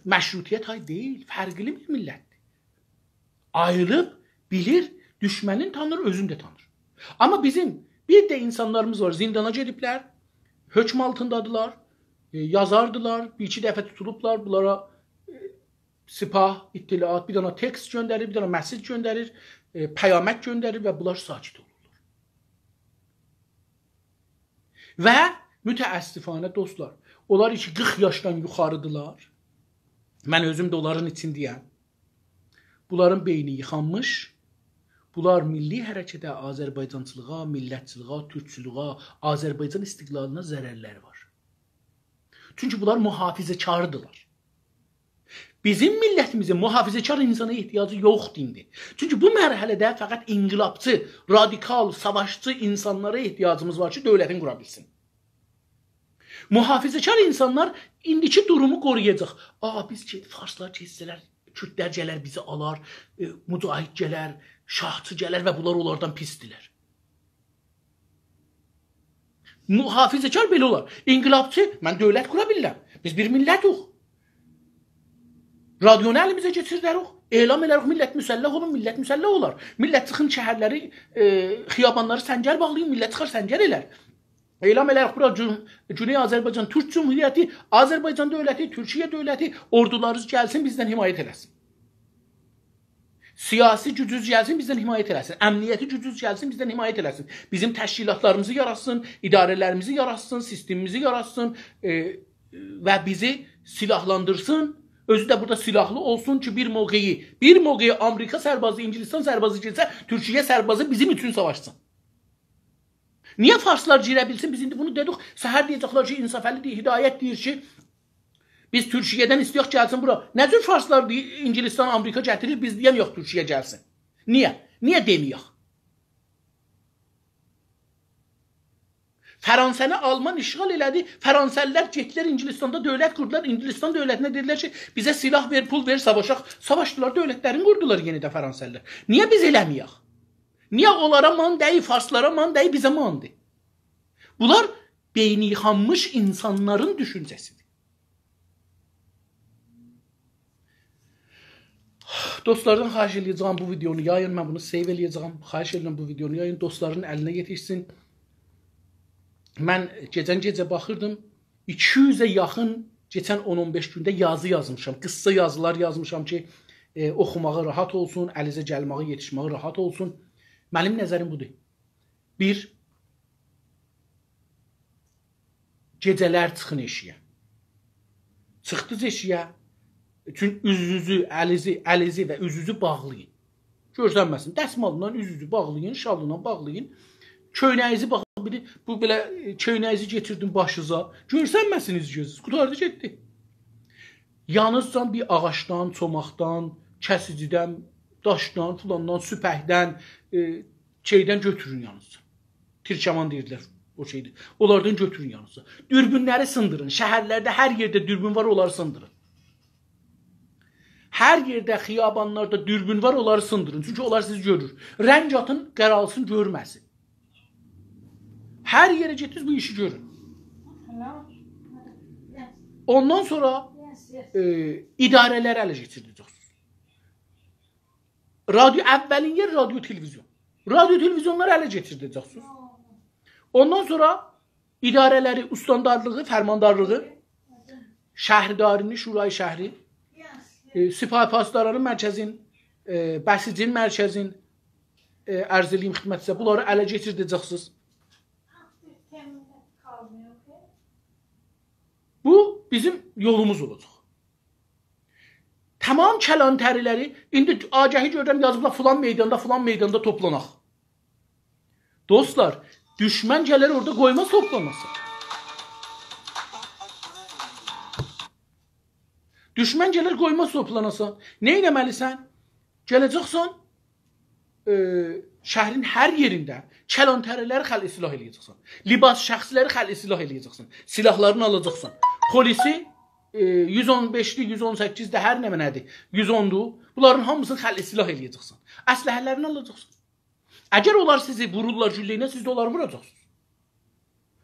مشروطیت های دئییل، فرقلی بیر میللتدیر. آییلیب، بیلیر، دوشمنین تانیر، اؤزون ده تانیر. آمما بیزیم بیر ده اینسانلاریمیز وار، زیندانا گئدیبلر، حکم آلتیندادیلار، ائ، یازاردیلار، بیر ایکی دفعه توتولوبلار، بونلارا، ائ، سپاه، اطلاعات، بیر دنه تکست گؤندریر، بیر دنه مسج گؤندریر، ائ، پیامک گؤندریر و بونلار ساکت اولورلار. و متأسفانه دوستلار، اونلار کی قیرخ یاشدان یوخاریدیلار، من اؤزوم ده اونلارین ایچینده‌یم. بونلارین بئینی ییخانمیش. بونلار میللی حرکته، آذربایجانچیلیغا، میللتچیلیغه، تورکچولوگه، آذربایجان استقلالینا ضررلری وار. چونکی بونلار محافظه‌کاردیلار. بیزیم میللتیمیزین محافظه‌کار اینسانا احتیاجی یوخدور ایندی. چونکی بو مرحله‌ده فقط انقلابچی، رادیکال، ساواشچی اینسانلارا احتیاجیمیز وار کی، دؤولتین قورا بیلسین. محافظه‌کار اینسانلار ایندیکی دورومو قورویاجاق. «آ، بیز کی، فارسلار کئچسه‌لر، کوردلر گلر بیزی آلار، ائ، مجاهد گلر، شاهچی گلر و بونلار اونلاردان پیسدیلر.» محافظه‌کار بئله اولار. انقلابچی، «من دؤولت قورا بیلیرم. بیز بیر میللتوخ. رادیونو الیمیزه کئچیرده‌روخ. اعلام ائله‌روخ، میللت مسلح اولون»، میللت مسلح اولار. میللت چیخین شهرلری، ائ، خیابانلاری سنگر باغلایین، میللت چیخار سنگر ائلر. اعلام ائله‌روخ بورا گون-، گونئی آذربایجان تورک جمهوریتی، آذربایجان دؤولتی، تورکیه دؤولتی، اوردولارینیز گلسین، بیزدن حمایت ائله‌سین. سیاسی گوجونوز گلسین، بیزدن حمایت ائله‌سین. امنیتی گوجونوز گلسین، بیزدن حمایت ائله‌سین. بیزیم تشکیلاتلاریمیزی یاراتسین، اداره‌لریمیزی یاراتسین، سیستمیمیزی یاراتسین، ائ، و بیزی سلاحلاندیرسین. اؤزو ده بورادا سلاحلی اولسون کی، بیر موقعی، بیر موقعی آمریکا سربازی، انگلستان سربازی گلسه، تورکیه سربازی بیزیم اوچون ساواشسین. نییه فارسلار گیره بیلسین؟ بیز ایندی بونو دئدیک. سحر دئیه‌جکلر کی، انصافعلی دئییر، هدایت دئییر کی، بیز تورکیه‌دن ایسته‌یک گلسین بورا. نه جور فارسلار دئییر، انگلستان، آمریکا گتیریر، بیز دئیه‌مییک تورکیه گلسین؟ نییه؟ نییه دئمه‌یک؟ فرانسه‌نی آلمان اشغال ائله‌دی. فرانسه‌لی‌لر گئتدیلر انگلستاندا دؤولت قوردولار. انگلستان دؤولتینه دئدیلر کی، بیزه سلاح وئر، پول وئر، ساواشاق. ساواشدیلار، دؤولتلرینی قوردولار یئنه ده فرانسه‌لی‌لر. نییه بیز ائله‌مه‌یک؟ نییه اونلارا مان دئییل، فارسلارا مان دئییل، بیزه ماندیر؟ بونلار بئینی ییخانمیش اینسانلارین دوشونجه‌سیدیر. دوستلاردان خواهش ائله‌یه‌جم، بو ویدیونو یایین. من بونو save ائله‌یه‌جم. خواهش ائدیرم، بو ویدیونو یایین. دوستلارین الینه یئتیشسین. من گئجن گئجه باخیردیم، ایکی یوزه یاخین کئچن اون اون بئش گونده یازی یازمیشام. قیسا یازیلار یازمیشام کی، ائ، اوخوماغی راحت اولسون، الینیزه گلمه‌یی، یئتیشمه‌یی راحت اولسون. منیم نظریم بودور. بیر، گئجه‌لر چیخین ائشیگه. چیخدینیز ائشیگه، چون اوزونوزو، الینیزی، الینیزی و اوزونوزو باغلایین. گؤرسنمه‌سین. دسمالینان اوزونوزو باغلایین، شالیندان باغلایین. کؤینه‌یینیزی باغ-، بیری، بو بئله، ائ، کؤینه‌یینیزی گتیردین باشینیزا. گؤرسنمه‌سین اوز گؤزونوز. قوتاردی گئتدی. یانیزجان بیر آغاجدان، چوماقدان، کسیجیدن، داشدان، فلاندان، سوپکدن، ائ، شئیدن گؤتورون یانیزجان. تیرکمان دئییرلر او شئیدیر. اونلاردان گؤتورون یانیزجان. دوربینلری سیندیرین. شهرلرده هر یئرده دوربین وار، اونلاری سیندیرین. هر یئرده خیابانلاردا دوربین وار، اونلاری سیندیرین. چونکی اونلار سیزی گؤرور. رنگ آتین، قرالسین، گؤرمه‌سین. هر یئره گئتدینیز، بو ایشی گؤرون. اوندان سونرا، ائ، اداره‌لری اله کئچیرده‌جکسینیز. رادیو، اولین یئر رادیو، تلویزیون. رادیو، تلویزیونلاری اله کئچیرده‌جکسینیز. اوندان سونرا اداره‌لری، استاندارلیغی، فرماندارلیغی، شهردارینی، شورای شهری، ائ، سپاه پاسدارانین مرکزین، ائ، بسیجین مرکزین، ائ، عرض ائله‌ییم خدمتینیزه، بونلاری اله کئچیرده‌جکسینیز. بو بیزیم یولوموز اولاجاق. تمام کلانتری‌لری، ایندی آگهی گؤرورم، یازیبلار فلان میداندا، فلان میداندا توپلاناق. دوستلار، دوشمن گلر اورادا قویماز توپلاناسان. دوشمن گلر قویماز توپلاناسان. نه ائله‌مه‌لیسن؟ گله‌جکسن، ائ، شهرین هر یئرینده کلانتری‌لری خلع سلاح ائله‌یه‌جکسن. لباس شخصی‌لری خلع سلاح ائله‌یه‌جکسن. سلاحلارینی آلاجاقسان. پلیسی، ائ، یوز اون بئشدی، یوز اون سککیزدی، هر نمنه‌دیر، یوز اوندو. بونلارین هامیسینی خلع سلاح ائله‌یه‌جکسن. اسلحه‌لرینی آلاجاقسان. اگر اونلار سیزی وورورلار گولله ایله، سیز ده اونلاری ووراجاقسینیز.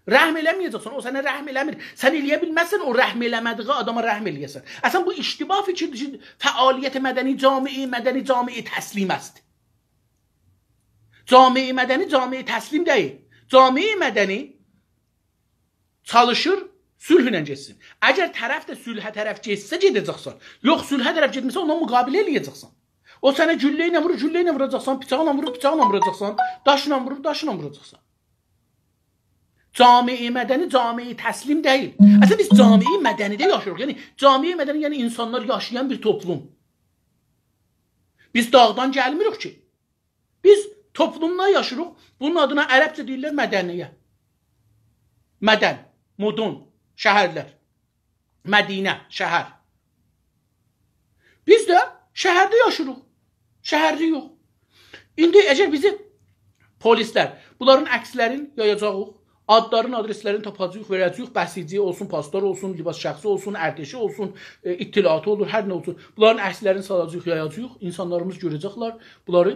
رحم ائله‌مه‌یه‌جکسن، او سنه رحم ائله‌میر. سن ائله‌یه بیلمزسن او رحم ائله‌مه‌دیگی آداما رحم ائله‌یه‌سن. اصلاً بو اشتباه فیکیردیر کی، فعالیت مدنی جامعه مدنی جامعه تسلیم است. جامعه مدنی جامعه تسلیم دئییل. جامعه مدنی چالیشیر صلحله گئتسین. اگر طرف ده صلحه طرف گئتسه گئده‌جکسن. یوخ، صلحه طرف گئتمیسه، اوننان مقابله ائله‌یه‌جکسن. او سنه گولله ایله وورور، گولله ایله ووراجاقسان، بیچاقلا وورور، بیچاقلا ووراجاقسان، داشلا وورور، داشلا ووراجاقسان. جامعه مدنی جامعه تسلیم دئییل. اصلینده بیز جامعه مدنی‌ده یاشاییریق. یعنی جامعه مدنی، یعنی اینسانلار یاشایان بیر توپلوم. بیز داغدان گلمیریک کی. بیز توپلومدا یاشاییریق. بونون آدینا عربجه دئییرلر مدنیه. مدن، مدن، شهرلر. مدینه، شهر. بیز ده شهرده یاشاییریق. شهرلی‌یوخ. ایندی اگر بیزی پلیسلر، بونلارین عکسلرین یایاجاغیق، آدلارین، آدرسلرین تاپاجاغیق، وئره‌جه‌ییک، بسیجی اولسون، پاسدار اولسون، لباس شخصی اولسون، ارتشی اولسون، ائ، اطلاعاتی اولور، هر نه اولسون. بونلارین عکسلرینی سالاجاغیق، یایاجاغیق. اینسانلاریمیز گؤره‌جکلر بونلاری.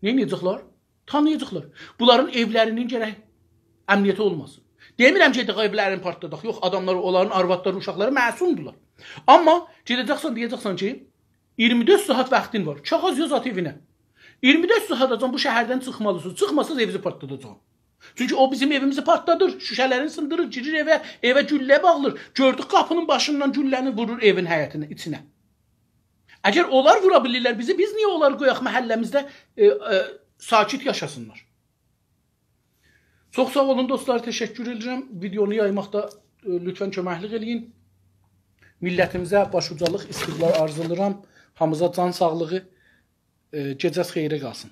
نه ائده‌جکلر؟ تانییاجاقلار. بونلارین ائولرینین گرک امنیتی اولماسین. دئمیرم کی، ائدک ائولرینی پارتلاداق. یوخ، آداملار، اونلارین آروادلاری، اوشاقلاری معصومدولار. آمما گئده‌جکسن، دئیه‌جکسن کی، اییرمی دؤرد ساعات واختین وار. کاغاذ یاز، آت ائوینه. اییرمی دؤرد ساعاتاجان بو شهردن چیخمالیسینیز. چیخماسانیز ائوینیزی پارتلاداجاغام. چونکی او بیزیم ائویمیزی پارتلادیر، شوشه‌لرینی سیندیریر، گیریر ائوه، ائوه گولله باغلیر. گؤردوک قاپینین باشیندان گولله‌نی وورور ائوین حیطینه، ایچینه. اگر اونلار وورا بیلیرلر بیزی، بیز نییه اونلاری قویاق محله‌میزده، ائ، ائ، ساکت یاشاسینلار؟ چوخ ساغ اولون دوستلار، تشکر ائدیرم. ویدئونو یایماقدا، ائ، لطفاً کؤمکلیک ائله‌یین. میللتیمیزه باش اوجالیق، استقلال آرزولاییرام. هامینیزا جان ساغلیغی، ائ، گئجه‌ز خئیره قالسین.